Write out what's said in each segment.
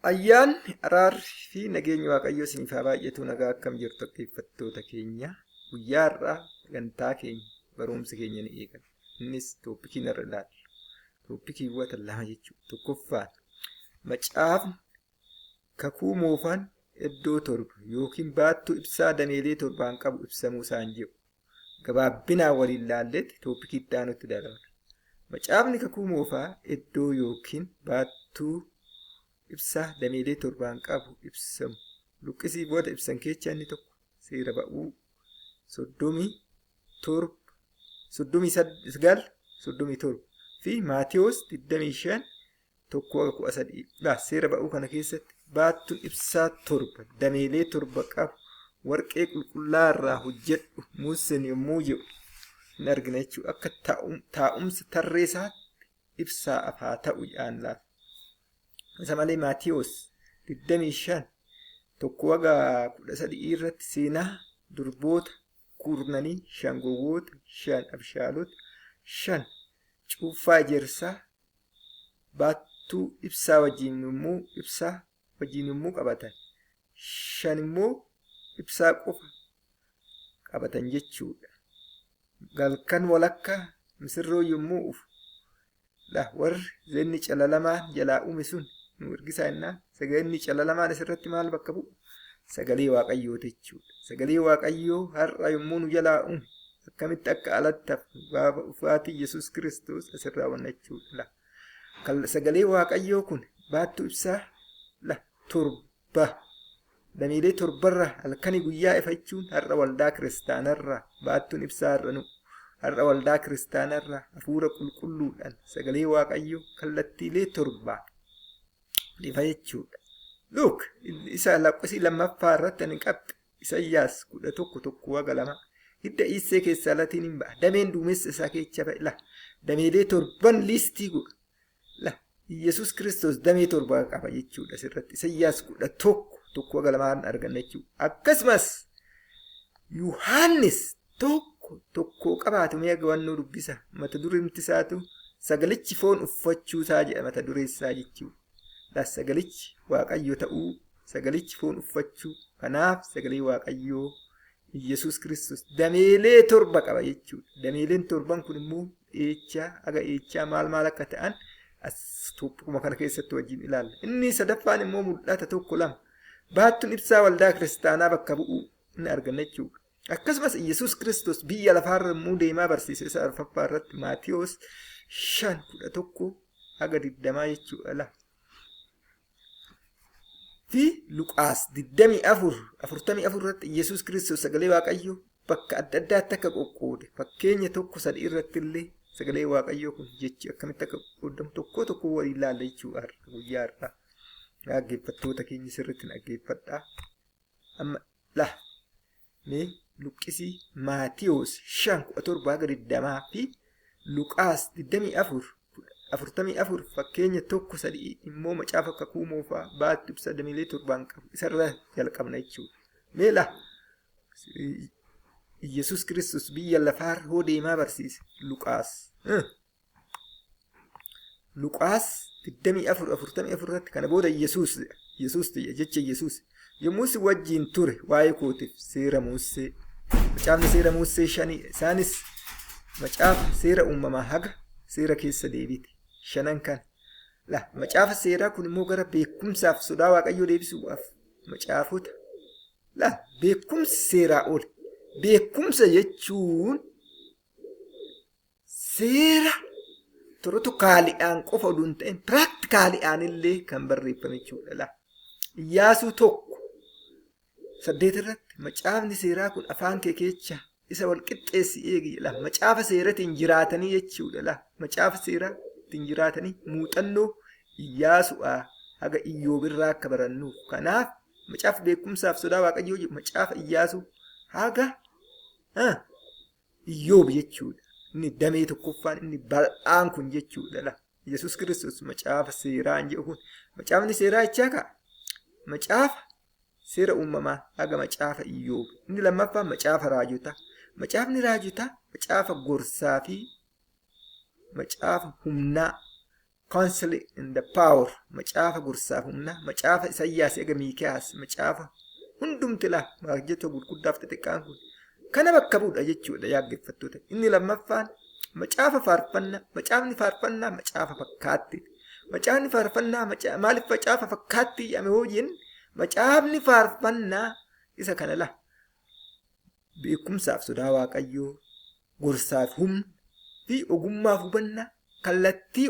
Ayyaanni, araarri fi nageenyi Waaqayyoo isiniif haa baay'atu. Nagaa akkam jirtu dhaggeeffattoota keenya. Guyyaa har'aa sagantaa keenya barumsa keenya ni eegalla. Innis tooppikiin irra ilaallu. Tooppikiiwwan lama jechuudha. Tokkoffaan macaafni kakuu moofaan iddoo torba yookiin baattuu ibsaa dameelee torbaan qabu ibsamuu isaan jedhu. Gabaabbinaan waliin ilaalletti tooppikii itti aanutti darabna. Macaafni kakuu moofaa iddoo yookiin baattuu ibsaa dameelee torbaan qabu ibsamu. Luqqisii booda ibsan keessaa inni tokko seera ba'uu 37, 39, 37 fi Maatiyoos 25 1-13. Seera ba'uu kana keessatti baattuun ibsaa torba dameelee torba qabu warqee qulqullaa irraa hojjedhu Museen yommuu jedhu hin argina jechuudha. Akka taa'umsa tarree isaatti ibsaaf haa ta'u jedhaan laata. Isa malee Maatiyoos 25 1-13 irratti seenaa durboota kurnanii, 5 gowwoota, 5 abshaalota, 5 cuuffaa ejersaa baattuu ibsaa wajjin yommuu qabatan, 5 immoo ibsaa qofa qabatan jechuudha. Galkan walakkaa misirroo yommuu ufu warri zeenni calalamaan jalaa uume sun nu ergisaa jennaan sagaleen calalamaan asirratti maal bakka bu'u? Sagalee Waaqayyoo jechuudha. Sagalee Waaqayyoo har'a yommuu nu jalaa uume akkamitti akka alatti hafu gaafa dhufaatii Yesuus Kiristoos asirraa wanna jechuudha. Sagalee Waaqayyoo kun baattuu ibsaa torba dameelee torbarra halkanii guyyaa ifa jechuun har'a waldaa kiristaanarraa baattuun ibsaa har'a nu har'a waldaa kiristaanarraa hafuura qulqulluudhaan sagalee Waaqayyoo kallattiilee torbaa ifa jechuudha. Look, isa lakkoofsi lammaffaa irratti ani qabxe Isayyaas 11 1-2 hidda Iissee keessaa latiin hin ba'a. Dameen duumessa isaa keessa ba'a. Dameelee torban liistii godha. Yesuus Kiristoos damee torba qaba jechuudha asirratti. Isayyaas 11 1-2 arganna jechuudha. Akkasumas Yohaannis 1:1 qabaatu mee gawannoo dubbisa. Mata dureen isaatu sagalichi foon uffachuu isaa jedha mata dureessaa jechuudha. Sagalichi Waaqayyo ta'uu, sagalichi foon uffachuu. Kanaaf sagalee Waaqayyoo Yesuus Kiristoos dameelee torba qaba jechuudha. Dameeleen torban kun immoo eechaa haga eechaa maal maal akka ta'an as tooppikuma kana keessatti wajjin ilaalla. Inni sadaffaan immoo mul'ata 1-2 baattuun ibsaa waldaa kiristaanaa bakka bu'uu inni arganna jechuudha. Akkasumas Yesuus Kiristoos biyya lafaarra immoo deemaa barsiise isa arfaffaa irratti Maatiyoos 5:11 haga 20 jechuudha. Fi Luqaas 24 44 irratti Yesuus Kiristoos sagalee Waaqayyoo bakka adda addaatti akka qoqqoode fakkeenya 1-3 irratti illee sagalee Waaqayyoo kun jechi akkamitti akka qoqqoodamu tokko tokko waliin ilaalla jechuudha guyyaa har'aa. Dhaggeeffattoota keenya sirriitti dhaggeeffadhaa. Amma mee luqqisii Maatiyoos 5:17 haga 20 fi Luqaas 24 44 fakkeenya 1-3 immoo macaafa kakuu moofaa baattuu ibsaa dameelee torbaan qabu isarra jalqabna jechuudha. Mee Yesuus Kiristoos biyya lafaarra hoo deemaa barsiise Luqaas. Luqaas 24 44 irratti kana booda Yesuus Yesuus jecha Yesuus yommuu si wajjin ture waa'ee kootiif seera Musee macaafni seera Musee 5 isaanis macaafa seera uumamaa haga seera keessa deebite 5 kan macaafa seeraa kun immoo gara beekumsaaf sodaa Waaqayyoo deebisuudhaaf macaafota beekumsi seeraa oole. Beekumsa jechuun seera protookaaliidhaan qofa oduu hin ta'in piraktikaaliidhaan illee kan barreeffame jechuudha. Iyyaasuu 1:8 irratti macaafni seeraa kun afaan kee keessa isa wal qixxeessi eegi jedha. Macaafa seeratiin jiraatanii jechuudha. Macaafa seeraatiin jiraatanii muuxannoo Iyyaasu'aa haga Iyyoobirraa akka barannuuf. Kanaaf macaafa beekumsaaf sodaa Waaqayyoo jedhu macaafa Iyyaasuu haga Iyyoob jechuudha. Inni damee tokkoffaan inni bal'aan kun jechuudha. Yesuus Kiristoos macaafa seeraan jedhu kun macaafni seeraa jechaa ka'a. Macaafa seera uumamaa haga macaafa Iyyoob. Inni lammaffaan macaafa raajotaa. Macaafni raajotaa macaafa gorsaa fi macaafa humnaa Counsel in the Power, macaafa gorsaaf humna, macaafa Isayyaas eega Miikiyaas, macaafa hundumti laa maajjata gurguddaaf xixiqqaan kun kana bakka bu'udha jechuudha yaaggeeffattoota. Inni lammaffaan macaafa faarfannaa, macaafni faarfannaa macaafa fakkaatti. Macaafni faarfannaa maaliif macaafa fakkaatti jedhame hoo jennu, macaafni faarfannaa isa kana laa beekumsaaf sodaa Waaqayyoo, gorsaaf humna fi ogummaaf hubannaa kallattii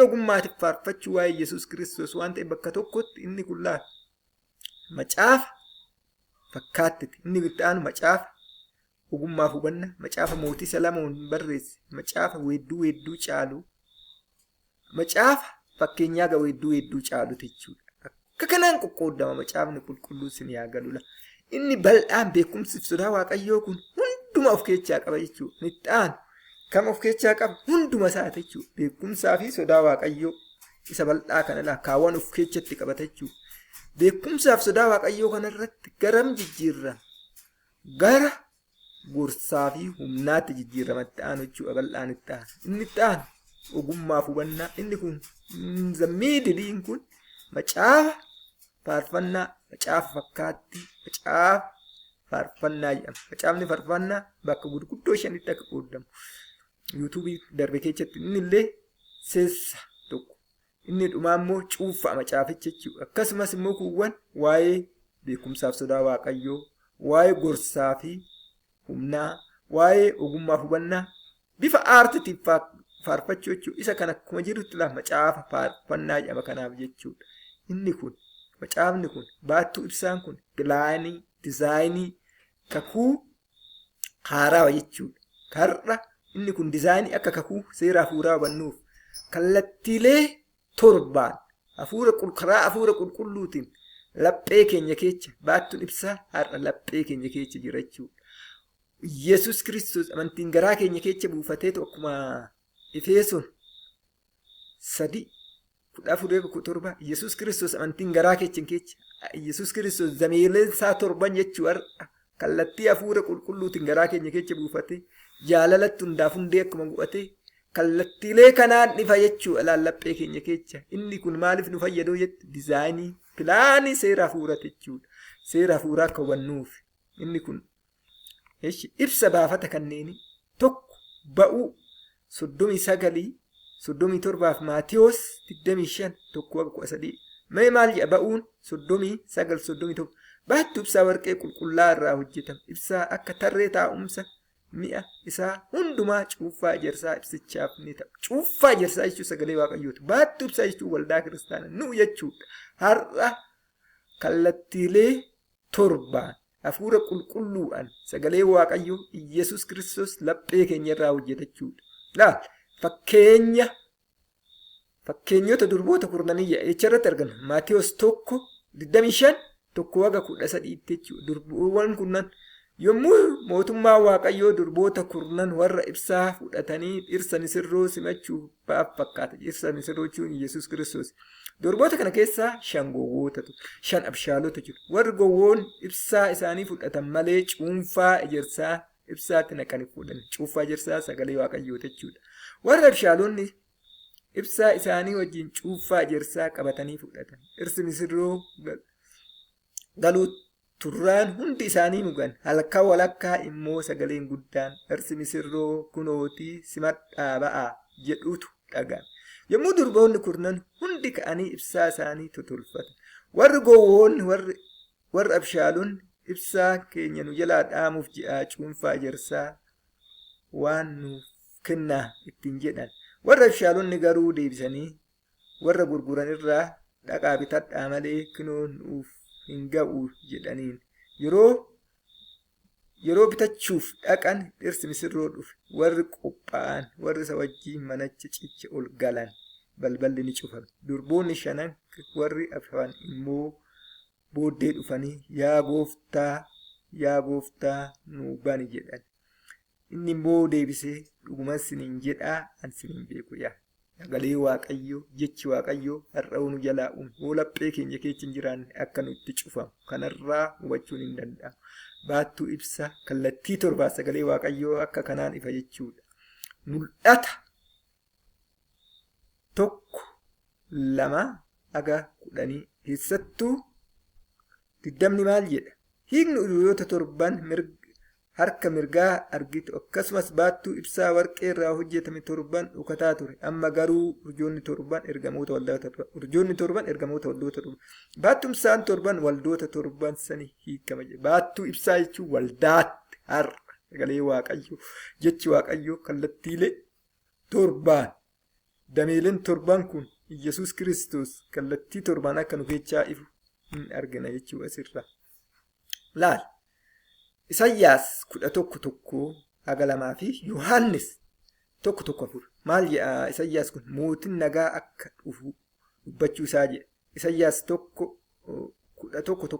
ogummaatiin faarfachuu waa'ee Yesuus Kiristoos waan ta'e bakka tokkotti inni kun laa macaafa fakkaattiti. Inni itti aanu macaafa ogummaaf hubannaa, macaafa mootii Salamoon barreesse, macaafa weedduu weedduu caalu, macaafa fakkeenyaa ga weedduu weedduu caalu jechuudha. Akka kanaan qoqqoodama macaafni qulqulluu sin yaa galula. Inni bal'aan beekumsiif sodaa Waaqayyoo kun hunduma of keessaa qaba jechuudha. Inni itti aanu kam of keessaa qaba? Hunduma isaati jechuudha. Beekumsaa fi sodaa Waaqayyoo isa bal'aa kana laa kaawwan of keessatti qabata jechuudha. Beekumsaaf sodaa Waaqayyoo kanarratti garam jijjiirrama? Gara gorsaa fi humnaatti jijjiirama itti aanu jechuudha. Bal'aan itti aanu. Inni itti aanu ogummaaf hubannaa. Inni kun miidiliin kun macaafa faarfannaa, macaafa fakkaatti, macaafa faarfannaa jedhama. Macaafni faarfannaa bakka gurguddoo shanitti akka qoodamu. Yuutuubii darbe keessatti inni illee seessa tokko. Inni dhumaa immoo cuunfaa macaaficha jechuudha. Akkasumas immoo kuuwwan waa'ee beekumsaaf sodaa Waaqayyoo, waa'ee gorsaa fi humnaa, waa'ee ogummaaf hubannaa bifa aartiitiin faarfachuu jechuudha. Isa kana akkuma jirutti laa macaafa faarfannaa jedhama kanaaf jechuudha. Inni kun macaafni kun baattuu ibsaan kun pilaanii, dizaayinii kakuu haaraa jechuudha. Har'a inni kun dizaayinii akka kakuu seera hafuuraa hubannuuf kallattiilee torbaan karaa hafuura qulqulluutiin laphee keenya keessa baattuun ibsaa har'a laphee keenya keessa jira jechuudha. Yesuus Kiristoos amantiin garaa keenya keessa buufateetu akkuma Efesoon 3:14-17 Yesuus Kiristoos amantiin garaa keenya keessa Yesuus Kiristoos dameeleen isaa torban jechuu har'a kallattii hafuura qulqulluutiin garaa keenya keessa buufatee jaalalatti hundaaf hundee akkuma bu'atee kallattiilee kanaan ifa jechuudha laphee keenya keessa. Inni kun maaliif nu fayyaduu jettu dizaayinii pilaanii seera hafuuraa jechuudha. Seera hafuuraa akka hubannuuf inni kun ibsa baafata kanneenii tokko ba'uu 39 37 Maatiyoos 25 1-13. Mee maal jedha ba'uun 39 37 baattuu ibsaa warqee qulqullaa irraa hojjetame. Ibsaa akka tarree taa'umsa mi'a isaa hundumaa cuunfaa ejersaa ibsichaaf ni ta'u. Cuunfaa ejersaa jechuun sagalee Waaqayyooti. Baattuu ibsaa jechuun waldaa kiristaanaa nu jechuudha. Har'a kallattiilee torbaan hafuura qulqulluudhaan sagalee Waaqayyoo Iyyasuus Kiristoos laphee keenya irraa hojjetachuudha. Laal fakkeenyota durboota kurnanii jecha irratti arganna. Maatiyoos 1:25 1-13 jechuudha. Durboowwan kurnan yommuu mootummaa Waaqayyoo durboota kurnan warra ibsaa fudhatanii dhirsa misirroo simachuu ba'aaf fakkaata. Dhirsa misirroo jechuun Yesuus Kiristoos. Durboota kana keessaa 5 gowwootatu, 5 abshaalota jiru. Warri gowwoon ibsaa isaanii fudhatan malee cuunfaa ejersaa ibsaatti naqanii fuudhan. Cuunfaa ejersaa sagalee Waaqayyoo jechuudha. Warri abshaalonni ibsaa isaanii wajjin cuunfaa ejersaa qabatanii fudhatan. Dhirsi misirroo galuu turraan hundi isaanii mugan. Halkan walakkaa immoo sagaleen guddaan dhirsi misirroo kunootii simadhaa ba'aa jedhutu dhaga'ame. Yommuu durboonni kurnan hundi ka'anii ibsaa isaanii totolfatan. Warri gowwoonni warri abshaalonni ibsaa keenya nu jalaa dhaamuuf ji'a cuunfaa ejersaa waan nuuf kennaa ittiin jedhan. Warri abshaalonni garuu deebisanii warra gurguran irraa dhaqaa bitadhaa malee kinoo nuuf hin ga'u jedhaniin. Yeroo bitachuuf dhaqan dhirsi misirroo dhufe. Warri qophaa'an warri isa wajjin manicha cicha ol galan balballi ni cufame. Durboonni shanan warri hafan immoo booddee dhufanii yaa gooftaa yaa gooftaa nu bani jedhan. Inni immoo deebisee dhuguma isiniin jedhaa ani isiniin beeku yaa. Sagalee Waaqayyoo jechi Waaqayyoo har'a nu jalaa uume. Hoo laphee keenya keessa hin jiraanne akka nutti cufamu kanarraa hubachuun hin danda'amu. Baattuu ibsaa kallattii torbaa sagalee Waaqayyoo akka kanaan ifa jechuudha. Mul'ata 1, 2 haga 10 keessattuu 20 maal jedha? Hiikni urjoota torban harka mirgaa argitu akkasumas baattuu ibsaa warqee irraa hojjetame torban dhokataa ture. Amma garuu urjoonni torban ergamoota waldoota torban. Urjoonni torban ergamoota waldoota torban. Baattuu ibsaan torban waldoota torban sani hiikama jedha. Baattuu ibsaa jechuun waldaatti har'a sagalee Waaqayyoo jechi Waaqayyoo kallattiilee torbaan dameeleen torban kun Iyyasuus Kiristoos kallattii torbaan akka nu keessaa ifu hin argina jechuudha asirraa. Laal. Isayyaas 11:1 haga 2 fi Yohaannis 1:1-4 maal jedha Isayyaas kun mootiin nagaa akka dhufu dubbachuu isaa jedha. Isayyaas 11:1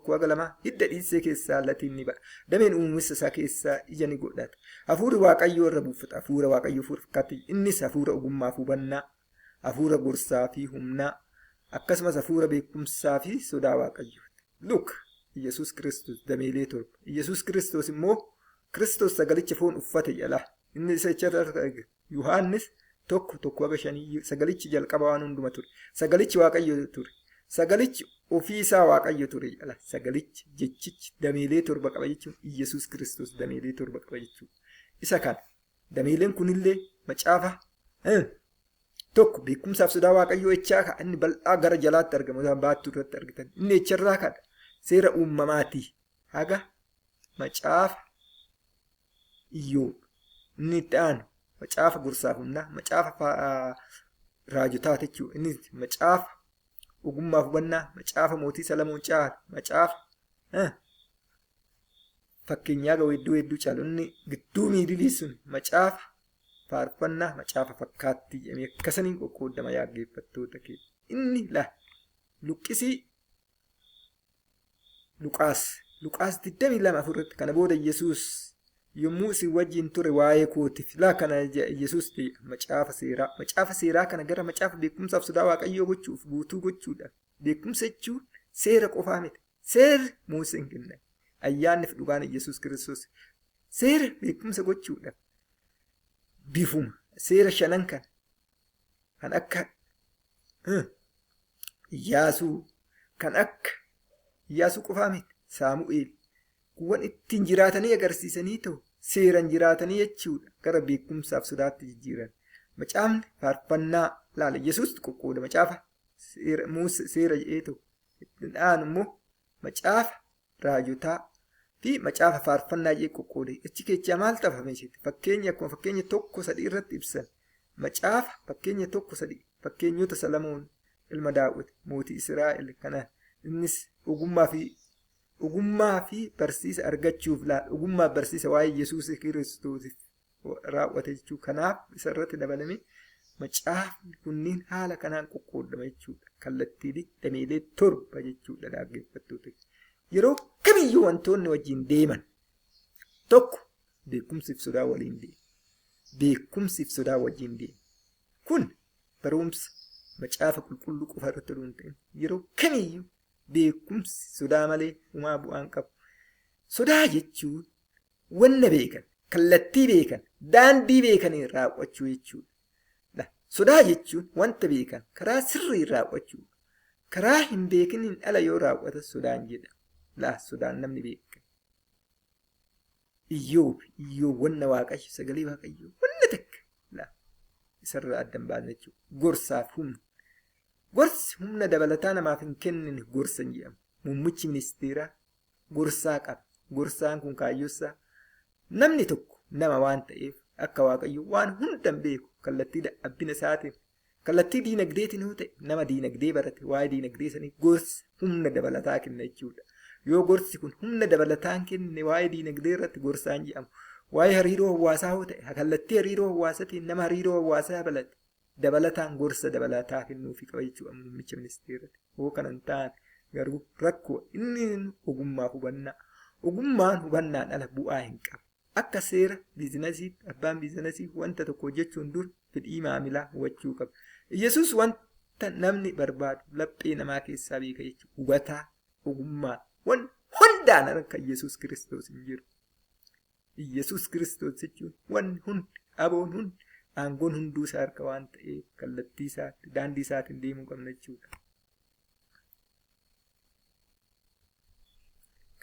haga 2 hidda dhiisee keessaa latiin ni ba'a. Dameen uumamisa isaa keessaa ija ni godhata. Hafuurri Waaqayyoo irra buufata. Hafuura Waaqayyoo hafuura fakkaatti. Innis hafuura ogummaa fi hubannaa, hafuura gorsaa fi humnaa, akkasumas hafuura beekumsaa fi sodaa Waaqayyooti. Look. Iyyasuus Kiristoos dameelee torba. Iyyasuus Kiristoos immoo Kiristoos sagalicha foon uffate jedha. Inni isa jecha Yohaannis 1:1 haga 5 sagalichi jalqaba waan hunduma ture. Sagalichi Waaqayyo ture. Sagalichi ofii isaa Waaqayyo ture jedha. Sagalichi jechichi dameelee torba qaba jechuun Iyyasuus Kiristoos dameelee torba qaba jechuudha. Isa kana dameeleen kunillee macaafa tokko beekumsaaf sodaa Waaqayyoo jechaa ka'a. Inni bal'aa gara jalaatti argamu baattuu irratti argitan. Inni jecharraa kadha. Seera uumamaatii haga macaafa Iyyoob. Inni itti aanu macaafa gorsaaf humnaa, macaafa raajotaa jechuudha. Inni macaafa ogummaaf hubannaa, macaafa mootii Salamoon caalu, macaafa fakkeenyaa ga'u hedduu hedduu caalu. Inni gidduu miidilii sun macaafa faarfannaa, macaafa fakkaattii jedhamee akkasaniin qoqqoodama yaaggeeffattoota keenya. Inni luqqisii Luqaas 22 irratti kana booda Yesuus yommuu isin wajjin ture waa'ee kootiif laa kana Yesuus macaafa seeraa. Macaafa seeraa kana gara macaafa beekumsaaf sodaa Waaqayyoo gochuuf guutuu gochuudha. Beekumsa jechuun seera qofaa miti. Seerri Museen kenne. Ayyaanni fi dhugaan Yesuus Kiristoos. Seera beekumsa gochuudha. Bifuma seera shanan kana kan akka Iyyaasuu kan akka Iyyaasuu qofaa miti. Saamu'eel kuuwwan ittiin jiraatanii agarsiisanii ta'u seeran jiraatanii jechuudha gara beekumsaaf sodaatti jijjiiran. Macaafni faarfannaa laala Yesuus qoqqooda macaafa seera jedhee ta'u ittiin aanu immoo macaafa raajotaa fi macaafa faarfannaa jedhee qoqqoode. Achi keessaa maal xafame isheetti? Fakkeenya akkuma fakkeenya 1:3 irratti ibsan. Macaafa fakkeenya 1:3 fakkeenyota Salamoon ilma Daawit mootii Israa'el kana innis ogummaa fi barsiisa argachuuf laala. Ogummaa fi barsiisa waa'ee Yesuus Kiristoosiif raawwate jechuu kanaaf isa irratti dabalame macaafni kunniin haala kanaan qoqqoodama jechuudha. Kallattiilee dameelee torba jechuudha dhaggeeffattoota. Yeroo kamiyyuu wantoonni wajjin deeman tokko beekumsiif sodaa waliin deema. Beekumsiif sodaa wajjin deema. Kun barumsa macaafa qulqulluu qofa irratti oduu hin ta'in yeroo kamiyyuu beekumsi sodaa malee homaa bu'aan qabu. Sodaa jechuun wanna beekan, kallattii beekan, daandii beekanii raawwachuu jechuudha. Sodaa jechuun wanta beekan karaa sirrii raawwachuu. Karaa hin beekiniin ala yoo raawwatan sodaan jedhama. Laa sodaan namni beeka. Iyyoob wanna Waaqayyo sagalee Waaqayyoo wanna takka laa isarraa adda hin baasne jechuudha. Gorsaaf humna. Gorsi humna dabalataa namaaf hin kennine gorsa hin jedhamu. Muummichi ministeeraa gorsaa qaba. Gorsaan kun kaayyosaa. Namni tokko nama waan ta'eef akka Waaqayyo waan hunda hin beeku kallattii dadhabina isaatiin kallattii diinagdeetiin yoo ta'e nama diinagdee barate waa'ee diinagdee sanii gorsi humna dabalataa kenna jechuudha. Yoo gorsi kun humna dabalataa hin kenne waa'ee diinagdee irratti gorsaan jedhamu. Waa'ee hariiroo hawaasaa yoo ta'e kallattii hariiroo hawaasaatiin nama hariiroo hawaasaa balate dabalataan gorsa dabalataa kennuufii qaba jechuudha muummicha ministeerati. Yoo kana hin taane garuu rakkoo inni ogummaaf hubannaa. Ogummaan hubannaan ala bu'aa hin qabu. Akka seera biizinasiitti abbaan biizinasii wanta tokko hojjechuun dura fedhii maamilaa hubachuu qaba. Yesuus wanta namni barbaadu laphee namaa keessaa beeka jechuudha. Hubataa, ogummaa, waan hundaan harka Yesuus Kiristoos hin jiru. Yesuus Kiristoos jechuun wanni hundi, aboon hundi, Aangoon hunduu isaa harka waan ta'eef kallattii isaatti daandii isaatiin deemuu qabna jechuudha.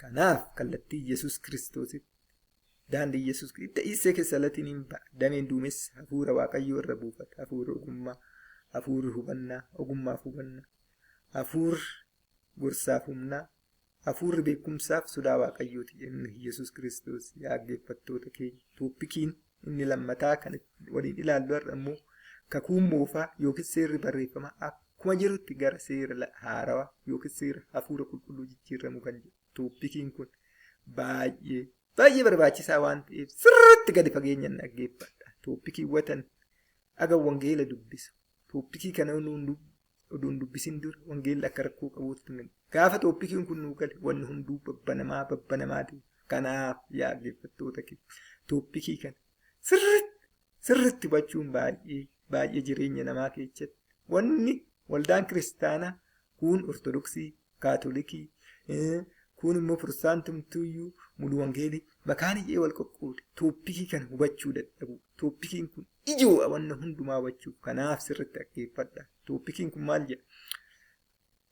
Kanaaf kallattii Yesuus Kiristoositti daandii Yesuus hidda Isee keessa latiin hin ba'a. Dameen duumessa hafuura Waaqayyoo irra buufata. Hafuura ogummaa, hafuurri hubannaa, ogummaaf hubannaa, hafuurri gorsaaf humnaa, hafuurri beekumsaaf sodaa Waaqayyooti inni Yesuus Kiristoos. Yaa dhaggeeffattoota keenya, tooppikiin inni lammataa kan waliin ilaallu har'a immoo kakuun moofaa yookiin seerri barreeffamaa akkuma jirutti gara seera haarawaa yookiin seera hafuura qulqulluu jijjiiramu kan jedhu. Tooppikiin kun baay'ee baay'ee barbaachisaa waan ta'eef sirriitti gadi fageenyaan dhaggeeffadha. Tooppikiiwwatan aga wangeela dubbisu. Tooppikii kana oduun dubbisin dura wangeelli akka rakkoo qabuutti miti. Gaafa tooppikiin kun nuu gale wanni hunduu babbanamaa babbanamaa deema. Kanaaf yaa dhaggeeffattoota keenya tooppikii kana sirriitti hubachuun baay'ee baay'ee jireenya namaa keessatti wanni waldaan kiristaanaa kun ortodoksii, kaatolikii, kun immoo pirotestaantumtuyyuu mulu wangeelii makaan ijee wal qoqqoode tooppikii kana hubachuu dadhabu. Tooppikiin kun ijoo wanna hundumaa hubachuuf kanaaf sirriitti dhaggeeffadha. Tooppikiin kun maal jedha?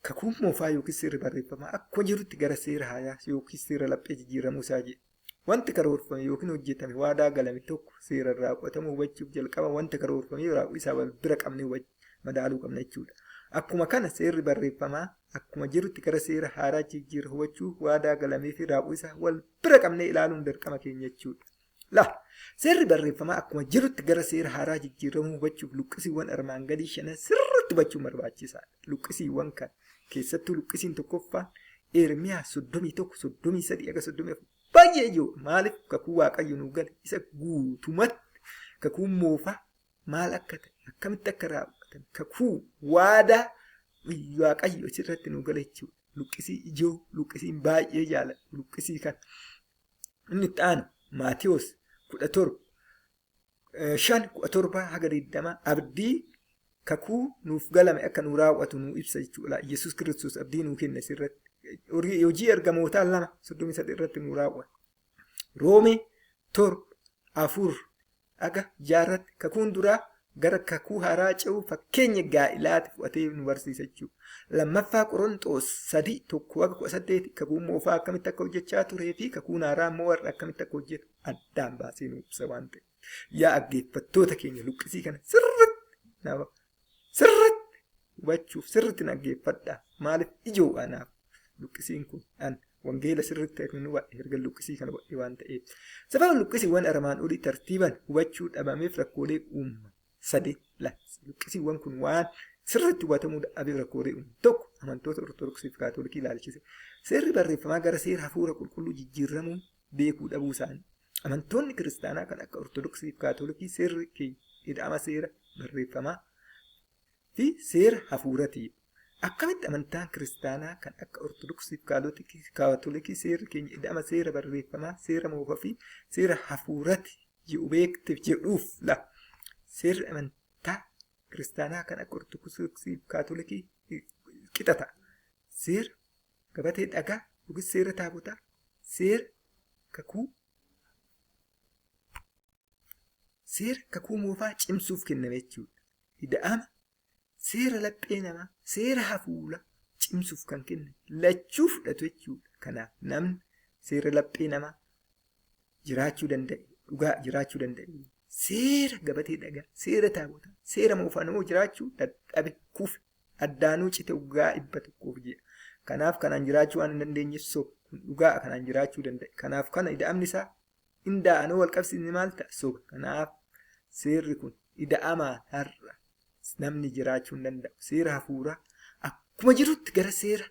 Kakuun moofaa yookiin seerri barreeffamaa akkuma jirutti gara seera haaraa yookiin seera laphee jijjiiramuu isaa jedha. Wanti karoorfame yookiin hojjetame waadaa galame tokko seera irraa qo'atamu hubachuuf jalqaba wanta karoorfame raawwii isaa wal bira qabnee madaaluu qabna jechuudha. Akkuma kana seerri barreeffamaa akkuma jirutti gara seera haaraa jijjiirra hubachuu waadaa galamee fi raawwii isaa wal bira qabnee ilaaluun dirqama keenya jechuudha. Seerri barreeffamaa akkuma jirutti gara seera haaraa jijjiiramuu hubachuuf luqqisiiwwan armaan gadii shanan sirriitti hubachuun barbaachisaadha. Luqqisiiwwan kana keessattuu luqqisiin tokkoffaan Ermiyaas 31, 33 aga 34 baay'ee ijoo. Maaliif kakuu Waaqayyo nuu gale isa guutumatti kakuun moofaa maal akka ta'e akkamitti akka raawwatame kakuu waadaa Waaqayyo asirratti nuu gale jechuudha. Luqqisii ijoo luqqisiin baay'ee jaaladhu luqqisii kana. Inni itti aanu Maatiyoos 17 5 17 haga 20 abdii kakuu nuuf galame akka nu raawwatu nu ibsa jechuudha. Yesuus Kiristoos abdii nuu kenna asirratti. Hojii ergamootaa 2 33 irratti nu raawwata. Roomee 7 4 haga 6 irratti kakuun duraa gara kakuu haaraa ce'uu fakkeenya gaa'ilaatti fudhatee nu barsiisa jechuudha. Lammaffaa Qorontoos 3 1 haga 18 kakuun moofaa akkamitti akka hojjechaa turee fi kakuun haaraa immoo warra akkamitti akka hojjetu addaan baasee nu ibsa waan ta'eef. Yaa dhaggeeffattoota keenya luqqisii kana sirriitti hubachuuf sirriitti dhaggeeffadhaa. Maaliif ijoo anaaf luqqisiin kun an wangeela sirriitti akka nu hubadhe erga luqqisii kana hubadhe waan ta'eef. Sababa luqqisiiwwan armaan olii tartiibaan hubachuu dhabameef rakkoolee uumama. Sadi luqqisiiwwan kun waan sirriitti hubatamuu dhabeef rakkoolee uumama. Tokko amantoota Ortodoksii fi Kaatolikii ilaalchise. Seerri barreeffamaa gara seera hafuura qulqulluu jijjiiramuu beekuu dhabuu isaanii. Amantoonni kiristaanaa kan akka Ortodoksii fi Kaatolikii seerri keenya ida'ama seera barreeffamaa fi seera hafuuraati. Akkamitti amantaan kiristaanaa kan akka Ortodoksii fi Kaatolikii seerri keenya ida'ama seera barreeffamaa, seera moofaa fi seera hafuuraati jedhu beekteef jedhuuf la. Seerri amantaa kiristaanaa kan akka Ortodoksii fi Kaatolikii qixa ta'a. Seera gabatee dhagaa yookiin seera taabotaa, seera kakuu seera kakuu moofaa cimsuuf kenname jechuudha. Ida'ama seera laphee namaa, seera hafuuraa cimsuuf kan kenname lachuu fudhatu jechuudha. Kanaaf namni seera laphee namaa jiraachuu danda'e, dhugaa jiraachuu danda'e, seera gabatee dhagaa, seera taabotaa, seera moofaa namoo jiraachuu dadhabe kufe addaanuu cite dhugaa 100 jedha. Kanaaf kanaan jiraachuu waan hin dandeenyeef soba. Kun dhugaa kanaan jiraachuu danda'e. Kanaaf kana ida'amni isaa indaa'anoo wal qabsiisni maal ta'a? Soba. Kanaaf seerri kun ida'amaa har'a namni jiraachuu hin danda'u. Seera hafuuraa akkuma jirutti gara seera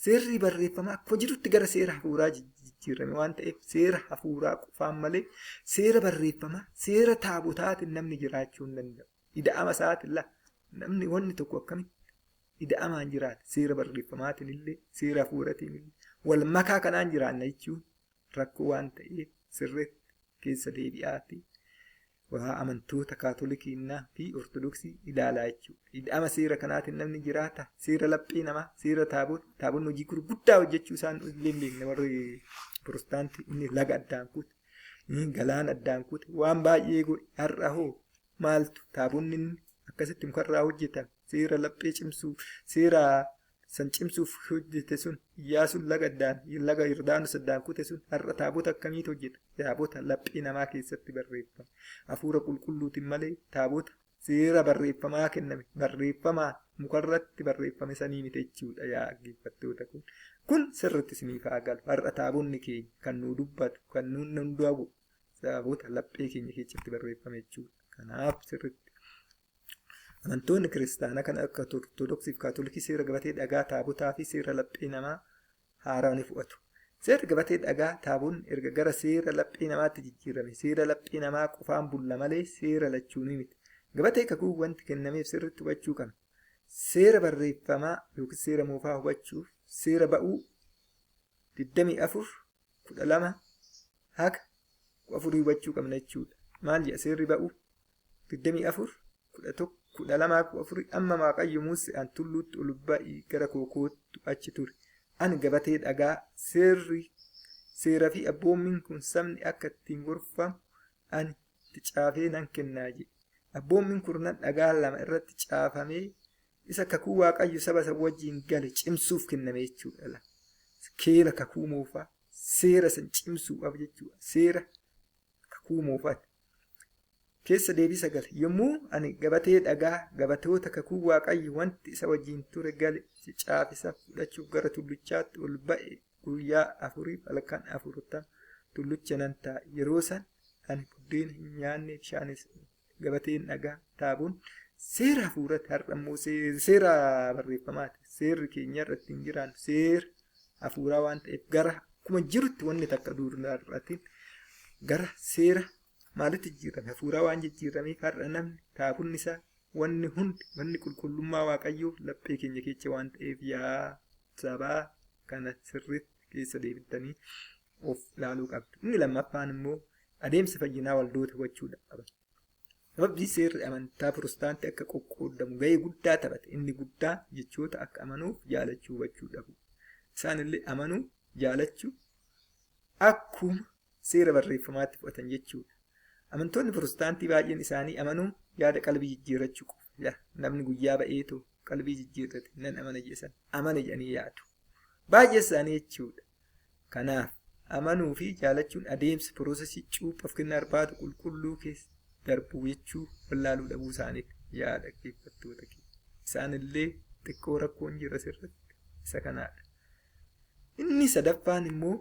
seerri barreeffamaa akkuma jirutti gara seera hafuuraa jijjiirame waan ta'eef seera hafuuraa qofaan malee seera barreeffamaa seera taabotaatiin namni jiraachuu hin danda'u. Ida'ama isaatiin la namni wanni tokko akkamitti ida'amaan jiraata? Seera barreeffamaatiin illee seera hafuuraatiin illee wal makaa kanaan jiraanna jechuun rakkoo waan ta'eef sirriitti keessa deebi'aati. Waa amantoota Kaatolikiinnaa fi Ortodoksii ilaalaa jechuudha. Ida'ama seera kanaatiin namni jiraata. Seera laphee namaa, seera taabota. Taabonni hojii gurguddaa hojjechuu isaan illee hin beekne warri Pirotestaantii inni laga addaan kute, galaana addaan kute, waan baay'ee godhe. Har'a hoo Maaltu taabonni inni akkasitti mukarraa hojjetame seera laphee cimsuu seera san cimsuuf hojjete sun Iyyaasuun laga Yordaanos addaan kute sun har'a taabota akkamiitu hojjeta? Taabota laphee namaa keessatti barreeffame. Hafuura qulqulluutiin malee taabota seera barreeffamaa kenname barreeffamaa mukarratti barreeffame sanii miti jechuudha yaa dhaggeeffattoota kun. Kun sirriitti isiniif haa galu. Har'a taabonni keenya kan nu dubbatu kan nu hundaa godhu taabota laphee keenya keessatti barreeffame jechuudha. Kanaaf sirriitti amantoonni kiristaanaa kan akka Ortodoksii fi Kaatolikii seera gabatee dhagaa taabotaa fi seera laphee namaa haaraa ni fudhatu. Seerri gabatee dhagaa taabonni erga gara seera laphee namaatti jijjiirame seera laphee namaa qofaan bulla malee seera lachuu ni miti. Gabatee kakuu wanti kennameef sirriitti hubachuu qabna. Seera barreeffamaa yookiin seera moofaa hubachuuf seera ba'uu 24 12 haga 14 hubachuu qabna jechuudha. Maal jedha seerri ba'uu 24 11 12 14 amma Waaqayyo Museedhaan tulluutti ol ba'ii gara koo kottu achi ture. Ani gabatee dhagaa seeraa fi abboommiin kun sabni akka ittiin gorfamu ani itti caafee nan kennaa jedhe. Abboommiin kurnan dhagaa lama irratti caafamee isa kakuu Waaqayyo saba isa wajjin gale cimsuuf kenname jechuudha. Keela kakuu moofaa seera san cimsuudhaaf jechuudha. Seera kakuu moofaati. Keessa deebii 9 yommuu ani gabatee dhagaa gabatoota kakuu Waaqayyo wanti isa wajjin ture gale caafisa fudhachuuf gara tulluchaatti ol ba'e guyyaa 4 halkan 40 tullucha nan taa'e. Yeroo san ani buddeena hin nyaanne bishaanis gabateen dhagaa taaboon seera hafuuratti har'a immoo seera barreeffamaati. Seerri keenya irratti hin jiraannu seera hafuuraa waan ta'eef gara akkuma jirutti wanni takka duuraatiin gara seera maalitti jijjiirame? Hafuuraa waan jijjiirameef har'a namni taabonni isaa wanni hundi wanni qulqullummaa Waaqayyoo laphee keenya keessa waan ta'eef yaa sabaa kana sirriitti keessa deebitanii of ilaaluu qabdu. Inni lammaffaan immoo adeemsa fayyinaa waldoota hubachuudha qaba. Sababni seerri amantaa Pirotestaantii akka qoqqoodamu gahee guddaa taphate. Inni guddaa jechoota akka amanuuf jaalachuu hubachuu dhabu. Isaanillee amanuu jaalachuu akkuma seera barreeffamaatti fudhatan jechuudha. Amantoonni Pirotestaantii baay'een isaanii amanuu yaada qalbii jijjiirrachuu qofa. Namni guyyaa ba'eetoo qalbii jijjiirrate nan amana jedhan amana jedhanii yaadu. Baay'ee isaanii jechuudha. Kanaaf amanuu fi jaalachuun adeemsa piroosesii cuuphaaf kennaa irbaata qulqulluu keessa darbuu jechuu wallaaluu dhabuu isaaniiti. Yaa dhaggeeffattoota keenya. Isaanillee xiqqoo rakkoon jira sirriitti isa kanaadha. Inni sadaffaan immoo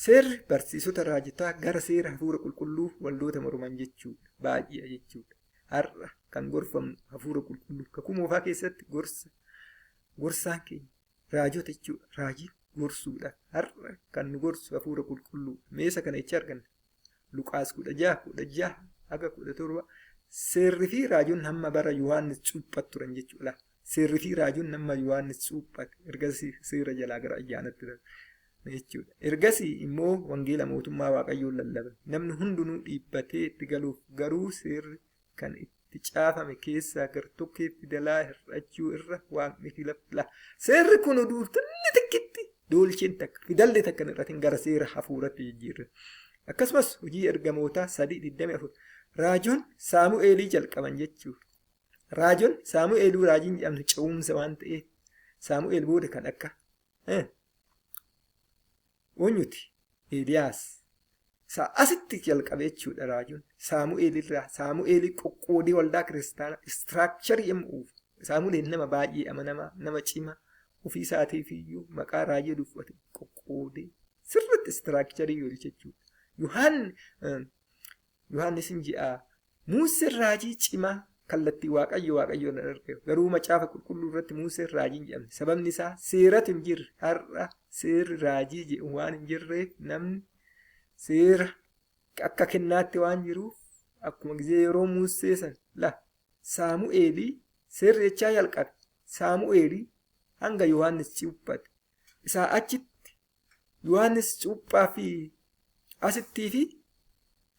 seerri barsiisota raajotaa gara seera hafuura qulqulluu waldoota morman jechuudha. Baay'ee jechuudha. Har'a kan gorfamnu hafuura qulqulluu kakuu moofaa keessatti gorsaan keenya raajota jechuudha. Raajii gorsuudha. Har'a kan nu gorsu hafuura qulqulluu. Meesa kana jecha arganna. Luqaas 16 16 haga 17 seerri fi raajoon hamma bara Yohaannis cuuphatu turan jechuudha. Seerri fi raajoon hamma Yohaannis cuuphate ergasii seera jalaa gara ayyaanatti darbe jechuudha. Ergasii immoo wangeela mootummaa Waaqayyoon lallaban. Namni hundinuu dhiibbatee itti galuuf garuu seerri kan itti caafame keessaa gartokkee fidalaa hir'achuu irra waaqni fi lafti. Seerri kun oduutinni tikkitti doolcheen takka fidalli takka hin hir'atin gara seera hafuuratti jijjiirre. Akkasumas hojii ergamootaa 3:24 raajoon Saamu'eelii jalqaban jechuudha. Raajoon Saamu'eeluu raajiin jedhamtu ce'umsa waan ta'eef Saamu'eel booda kan akka eenyuti? Eeliyaas. Isaa asitti jalqabe jechuudha raajoon. Saamu'eel irraa Saamu'eelii qoqqoodee waldaa kiristaanaa istiraakcharii yommuu uufu. Saamu'eel nama baay'ee amanamaa nama cimaa ofii isaatiif iyyuu maqaa raajii duffate qoqqoodee sirriitti istiraakcharii galche jechuudha. Yohaannis ji'a Museen raajii cimaa kallattii Waaqayyo Waaqayyoon arge. Garuu macaafa qulqulluu irratti Museen raajii hin jedhamne. Sababni isaa seeratu hin jirre. Har'a seerri raajii jedhu waan hin jirreef namni seera akka kennaatti waan jiruuf akkuma gizee yeroo Musee san la Saamu'eelii seerri jechaa jalqabe. Saamu'eelii hanga Yohaannis cuuphate. Isaa achitti Yohaannis cuuphaa fi asittii fi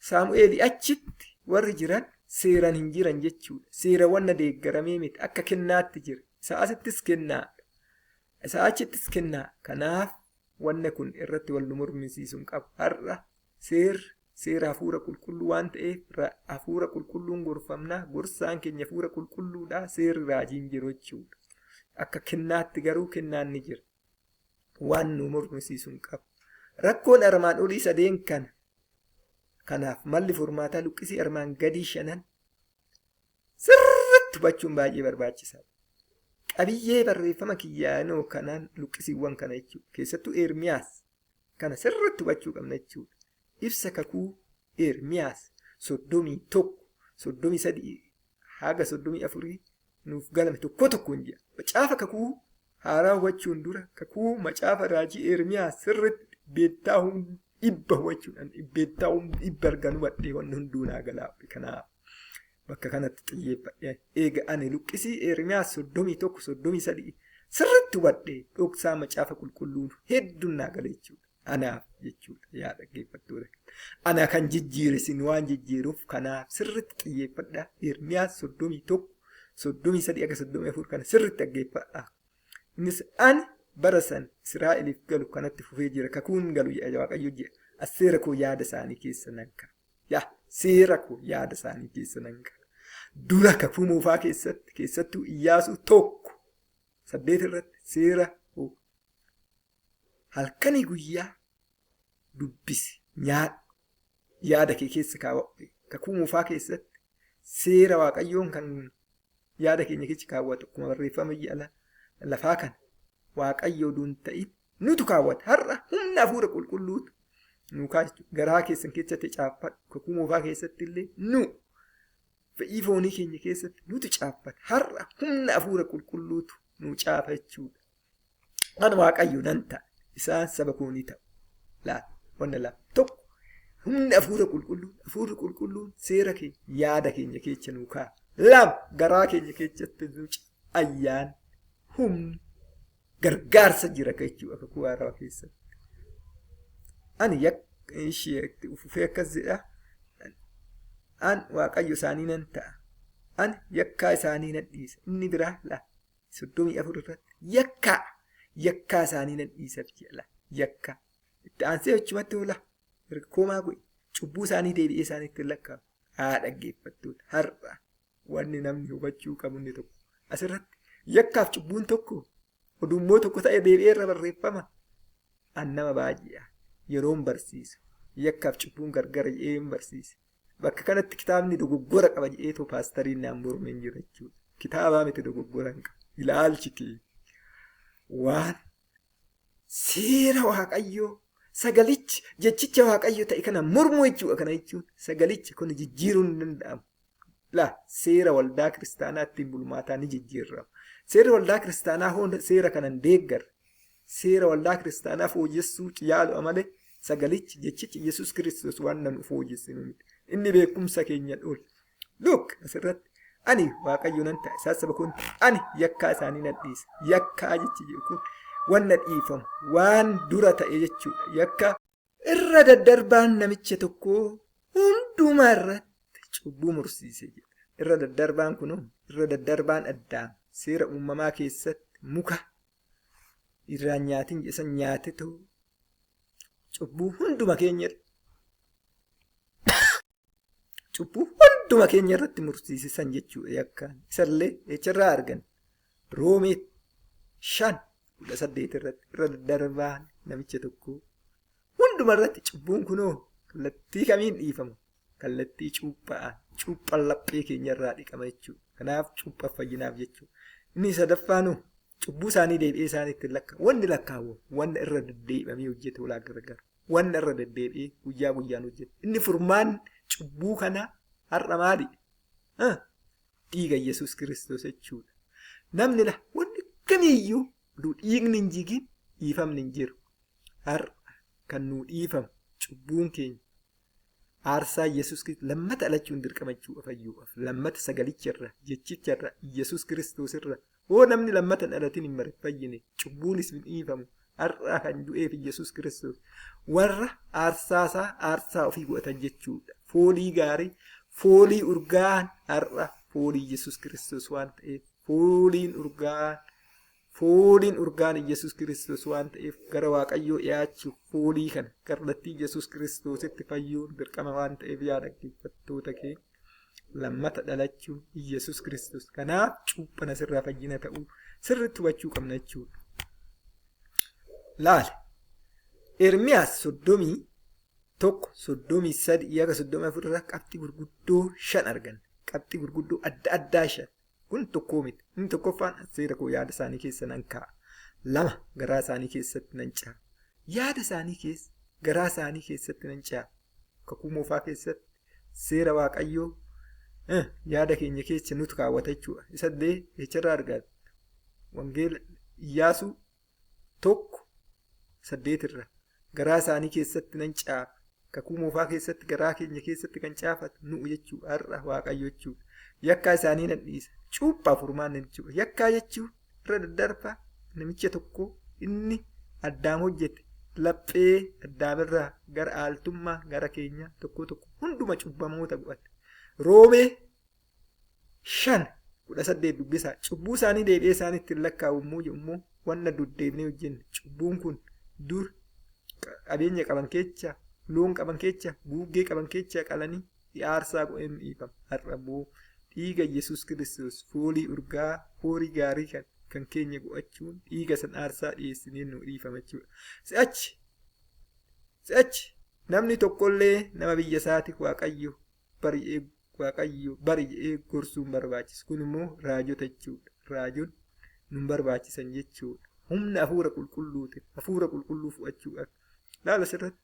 Saamu'eelii achitti warri jiran seeraan hin jiran jechuudha. Seera wanna deeggaramee miti akka kennaatti jira. Isaa asittis kennaadha. Isaa achittis kennaa. Kanaaf wanna kun irratti wal nu mormisiisuu hin qabu. Har'a seerri Seera hafuura qulqulluu waan ta'eef hafuura qulqulluun gorfamnaa. Gorsaan keenya hafuura qulqulluudhaa. Seerri raajiin jiru jechuudha. Akka kennaatti garuu kennaan ni jira. Waan nu mormisiisu hin qabu. Rakkoon armaan olii sadeen kana. Kanaaf malli furmaataa luqqisii armaan gadii shanan sirriitti hubachuun baay'ee barbaachisaadha. Qabiyyee barreeffama kiyyaanoo kanaan luqqisiiwwan kana jechuudha. Keessattuu Ermiyaas kana sirriitti hubachuu qabna jechuudha. Ibsa kakuu Ermiyaas 31, 33 haga 34 nuuf galame tokko tokkoon jedha. Macaafa kakuu haaraa hubachuun dura kakuu macaafa raajii Ermiyaas sirriitti beektaa dhibba hubachuudhaan dhibbeettaa dhibba argan hubadhee wanni hunduu naa galaa. Kanaaf bakka kanatti xiyyeeffadhee eega ani luqqisii Ermiyaas 31, 33 sirriitti hubadhee dhoksaa macaafa qulqulluu hedduun naa gala jechuudha. Anaaf jechuudha yaa dhaggeeffattoota. Ana kan jijjiire isin waan jijjiiruuf kanaaf sirriitti xiyyeeffadhaa. Ermiyaas 31, 33 akka 34 kana sirriitti dhaggeeffadhaa. Innis ani bara san Israa'eliif galu kanatti fufee jira. Kakuun galu jedha Waaqayyo jedha. As seera koo yaada isaanii keessa nan ka'a. Yaa seera koo yaada isaanii keessa nan ka'a. Dura kakuu moofaa keessatti keessattuu Iyyaasuu 1:8 irratti seera koo halkanii guyyaa dubbisi nyaadhu yaada kee keessa kaawwadhu. Kakuu moofaa keessatti seera Waaqayyoon kan yaada keenya keessa kaawwatu akkuma barreeffama biyya lafaa kana Waaqayyo oduun ta'in nutu kaawwata. Har'a humna hafuura qulqulluutu nu kaa'u. Garaa keessan keessatti caaffadhu. Kakuu moofaa keessatti illee nu fedhii foonii keenya keessatti nutu caaffata. Har'a humna hafuura qulqulluutu nu caafa jechuudha. Kan Waaqayyo nan ta'a. Isaan saba koo ni ta'u. Laata wanna lama tokko humna hafuura qulqulluun hafuurri qulqulluun seera keenya yaada keenya keessa nu kaa'a. Lama garaa keenya keessatti nu ayyaan humni gargaarsa jira jechuudha kakuu haaraa keessatti. Ani ishee ufufee akkas jedha. An Waaqayyo isaanii nan ta'a. Ani yakkaa isaanii nan dhiisa. Inni biraa laa 34 irratti yakkaa isaanii nan dhiisa jedha. Yakkaa itti aansee achumatti oola. Erga koomaa godhe cubbuu isaanii deebi'ee isaaniitti lakkaa'u. Haa dhaggeeffattoota har'a wanni namni hubachuu qabu inni tokko asirratti yakkaaf cubbuun tokko odummoo tokko ta'e deebi'ee irra barreeffama. An nama baay'ee yeroon barsiisu yakkaaf cubbuun gargar jedhee barsiise. Bakka kanatti kitaabni dogoggora qaba jedheetoo paastariin naan mormee hin jira jechuudha. Kitaabaa miti dogoggora hin qabu. Ilaalchi kee waan seera Waaqayyoo sagalichi jechicha Waaqayyoo ta'e kana mormuu jechuudha. Kana jechuun sagalichi kun jijjiiruun hin danda'amu. Laa seera waldaa kiristaanaa ittiin bulmaataa ni jijjiirama. Seerri waldaa kiristaanaa hoo seera kana hin deeggarre. Seera waldaa kiristaanaa fooyyessuu yaalu malee sagalichi jechichi Yesuus Kiristoos waan nu fooyyessinu miti. Inni beekumsa keenya dhool. Look asirratti ani Waaqayyo nan ta'a isaan saba kun ani yakkaa isaanii nan dhiisa. Yakkaa jechi jedhu kun wanna dhiifamu waan dura ta'e jechuudha. Yakka irra daddarbaan namicha tokkoo hundumaa irratti cubbuu mursiise jedha. Irra daddarbaan kunoo irra daddarbaan Addaam seera uumamaa keessatti muka irraan nyaatiin isa nyaate ta'u cubbuu hunduma keenya cubbuu hunduma keenya irratti mursiisan jechuudha yakkaan. Isallee echarraa argan Roomee 5:18 irratti irra daddarbaan namicha tokkoo hunduma irratti cubbuun kunoo kallattii kamiin dhiifama? Kallattii cuuphaan cuuphaan laphee keenya irraa dhiqama jechuudha. Kanaaf cuuphaa fayyinaaf jechuudha. Inni sadaffaanuu cubbuu isaanii deebi'ee isaaniitti lakkaa'u. Wanni lakkaa'u wanna irra deddeebi'amee hojjetu ulaa gargaara. Wanna irra deddeebi'ee guyyaa guyyaan hojjetu. Inni furmaan cubbuu kana har'a maali? Dhiiga Yesuus Kiristoos jechuudha. Namni wanni kamiiyyuu dhiigni hin jigin dhiifamni hin jiru. Har'a kan nuu dhiifamu cubbuun keenya aarsaa Yesuus Kiristoos lammata dhalachuun dirqama jechuudha fayyuudhaaf. Lammata sagalicha irra jechicha irra Yesuus Kiristoos irra hoo namni lammata dhalatin hin fayyine cubbuunis hin dhiifamu. Har'a kan du'eef Yesuus Kiristoos warra aarsaasaa aarsaa ofii godhatan jechuudha. Foolii gaarii foolii urgaan har'a foolii Yesuus Kiristoos waan ta'eef fooliin urgaan Fooliin urgaan Iyyasuus Kiristoos waan ta'eef gara Waaqayyoo dhiyaachuuf foolii kana kallattii Iyyasuus Kiristoositti fayyuun dirqama waan ta'eef yaa dhaggeeffattoota keenya lammata dhalachuun Iyyasuus Kiristoos. Kanaaf cuuphaan asirraa fayyina ta'uu sirriitti hubachuu qabna jechuudha. Laali Ermiyaas 31, 33 haga 34 irraa qabxii gurguddoo 5 arganna. Qabxii gurguddoo adda addaa 5. Kun tokkoo miti. Inni tokkoffaan seera koo yaada isaanii keessa nan kaa'a. 2 garaa isaanii keessatti nan caafa. Yaada isaanii keessa garaa isaanii keessatti nan caafa. Kakuu moofaa keessatti seera Waaqayyoo yaada keenya keessa nutu kaawwata jechuudha. Isallee jecharraa argatta. Wangeela Iyyaasuu 1:8 irra garaa isaanii keessatti nan caafa. Kakuu moofaa keessatti garaa keenya keessatti kan caafatu nu'u jechuudha. Har'a Waaqayyo jechuudha. Yakkaa isaanii nan dhiisa. Cuuphaa furmaan jechuudha. Yakkaa jechuun irra daddarbaa namicha tokko inni Addaam hojjete laphee Addaamirraa gara aaltummaa gara keenya tokko tokko hunduma cubbamoota godhate. Roomee 5:18 dubbisaa. Cubbuu isaanii deebi'ee isaan ittiin lakkaa'u immoo jedhu immoo wanna duddeebinee hojjenne. Cubbuun kun dur qabeenya qaban keessa, loon qaban keessa, guuggee qaban keessa qalanii aarsaa godheen dhiifama. Har'a immoo dhiiga Yesuus Kiristoos foolii urgaa horii gaarii kan keenya go'achuun dhiiga san aarsaa dhiyeessinee nu dhiifama jechuudha. Si'achi namni tokkollee nama biyya isaatiif Waaqayyo bari'ee Waaqayyo bari'ee gorsuu hin barbaachisu. Kun immoo raajota jechuudha. Raajonni nu barbaachisan jechuudha. Humna hafuura qulqulluutiin hafuura qulqulluu fudhachuudhaaf. Laala asirratti.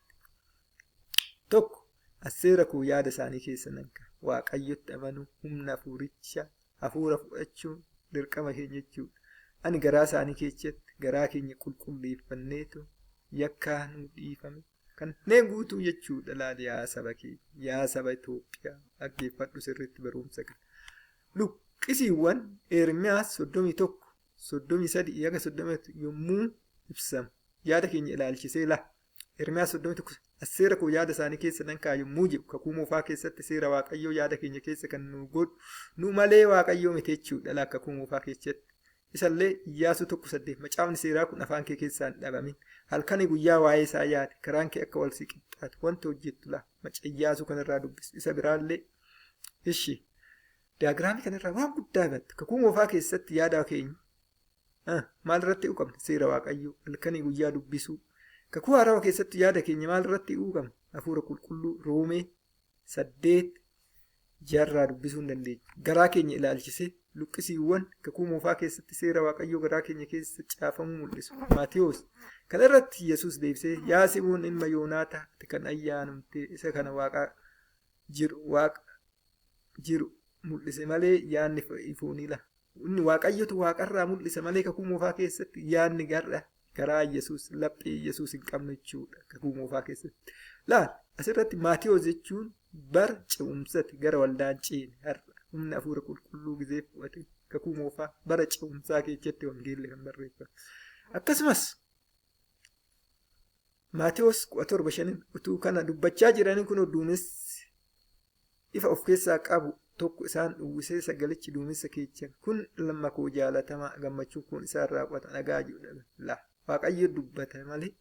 Tokko seera koo yaada isaanii keessa nan kaa'a. Waaqayyotti amanuu humna hafuuricha hafuura fudhachuun dirqama keenya jechuudha. Ani garaa isaanii keessatti garaa keenya qulqulleeffanneetu yakkaa nu dhiifame. Kanneen guutuu jechuudha. Laali yaa saba keenya, yaa saba Itoophiyaa dhaggeeffadhu sirriitti barumsa kana. Luqqisiiwwan Ermiyaas 31, 33 haga 30 yommuu ibsamu yaada keenya ilaalchisee laa. Ermiyaas 31 seera koo yaada isaanii keessa nan kaa'a yommuu jedhu kakuu moofaa keessatti seera Waaqayyoo yaada keenya keessa kan nu godhu nu malee Waaqayyoo miti jechuudha. Laa kakuu moofaa keessatti. Isallee Iyyaasuu 1:8 macaafni seeraa kun afaan kee keessaa hin dhabamin. Halkanii guyyaa waa'ee isaa yaade karaan kee akka wal si qixxaatu wanta hojjettu laa maca Iyyaasuu kanarraa dubbisu. Isa biraallee ishi diyaagiraamii kanarraa waan guddaa himattu. Kakuu moofaa keessatti yaada keenya maalirratti hi'uu qabna? Seera Waaqayyoo halkanii guyyaa dubbisuu. Kakuu haarawaa keessatti yaada keenya maalirratti hi'uu qabna? Hafuura qulqulluu Roomee 8 jaarraa dubbisuu hin dandeenye. Garaa keenya ilaalchisee luqqisiiwwan kakuu moofaa keessatti seera Waaqayyoo garaa keenya keessa caafamuu mul'isu. Maatiyoos kana irratti Yesuus deebisee yaa Simoon ilma Yoonaataa ati kan ayyaanumte isa kana waaqa jiru mul'ise malee yaadni foonii la. Inni Waaqayyotu waaqarraa mul'ise malee kakuu moofaa keessatti yaadni garaa Yesuus laphee Yesuus hin qabnu jechuudha kakuu moofaa keessatti. Laal asirratti Maatiyoos jechuun bara ce'umsati gara waldaan ceene har'a humna hafuura qulqulluu gizee fudhate kakuu moofaa bara ce'umsaa keessatti wangeelli kan barreeffame. Akkasumas Maatiyoos 17:5 utuu kana dubbachaa jiranii kun duumessi ifa of keessaa qabu tokko isaan uwwisee sagalichi duumessa keessa kun ilma koo jaalatamaa gammachuun kun isaarraa qo'ata dhagaa jedhu la Waaqayyo dubbata malee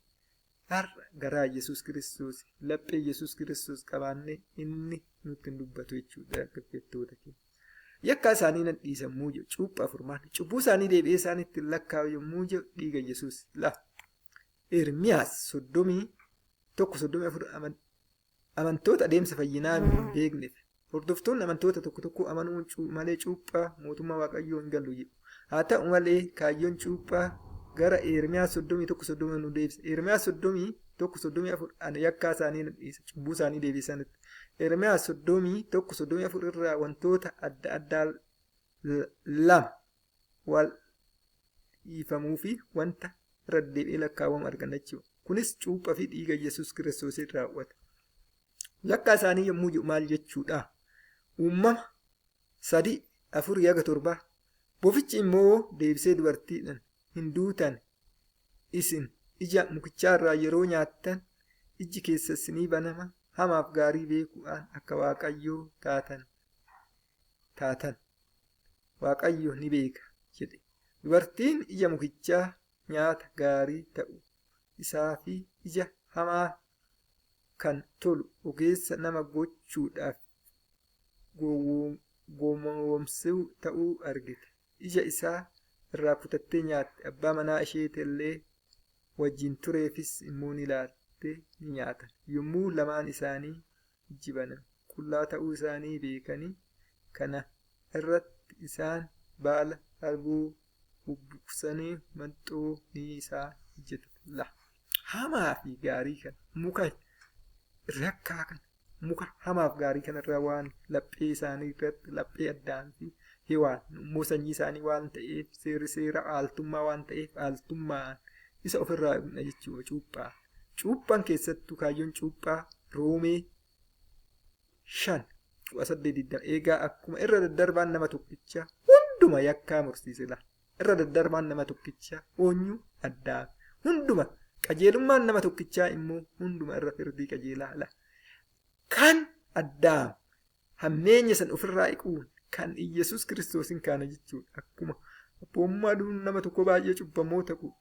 har'a garaa Yesuus Kiristoos laphee Yesuus Kiristoos qabaannee inni nutti hin dubbatu jechuudha dhaggeeffattoota keenya. Yakkaa isaanii nan dhiisammuu jedhu cuuphaa furmaan cubbuu isaanii deebi'ee isaan ittiin lakkaa'u yommuu jedhu dhiiga Yesuus la. Ermiyaas 31, 34 amantoota adeemsa fayyinaa hin beekneef hordoftoonni amantoota tokko tokko amanuu malee cuuphaa mootummaa Waaqayyoo hin galu jedhu. Haa ta'u malee kaayyoon cuuphaa gara Ermiyaas 31, 30 nu deebisa. Ermiyaas 31, 34 ani yakkaa isaanii nan dhiisa cubbuu isaanii deebisanitti. Ermiyaas 31, 34 irraa wantoota adda addaa lama wal dhiifamuu fi wanta irra deebi'ee lakkaawwamu arganna jechuudha. Kunis cuuphaa fi dhiiga Yesuus Kiristoosiin raawwata. Yakkaa isaanii yommuu jedhu maal jechuudha? Uumama 3, 4 haga 7. Bofichi immoo deebisee dubartiidhaan hin duutan isin ija mukichaarraa yeroo nyaattan ijji keessa isinii banama hamaaf gaarii beekuudhaan akka Waaqayyoo taatan Waaqayyo ni beeka jedhe. Dubartiin ija mukichaa nyaata gaarii ta'u isaa fi ija hamaa kan tolu ogeessa nama gochuudhaaf gowwoomsuu ta'uu argite. Ija isaa irraa kutattee nyaatte. Abbaa manaa isheetillee wajjin tureefis immoo ni laatte, ni nyaatan. Yommuu lamaan isaanii ijji banan qullaa ta'uu isaanii beekanii, kana irratti isaan baala harbuu bubbuqsanii maxxoo ni isaa hojjetan. La hamaa fi gaarii kana muka rakkaa kana muka hamaaf gaarii kanarraa waan laphee isaanii irratti laphee Addaan fi Hewaan immoo sanyii isaanii waan ta'eef, seerri seera aaltummaa waan ta'eef, aaltummaan isa ofirraa eegna jechuudha cuuphaa. Cuuphaan keessattuu kaayyoon cuuphaa Roomee 5:18-20 eegaa akkuma irra daddarbaan nama tokkichaa hunduma yakkaa mursiise la. Irra daddarbaan nama tokkichaa oonyuu Addaam hunduma qajeelummaan nama tokkichaa immoo hunduma irra firdii qajeelaa la. Kan Addaam hammeenya san ofirraa equun kan Iyyasuus Kiristoosin kaana jechuudha. Akkuma abboomummaa nama tokko baay'ee cubbamoota godhe.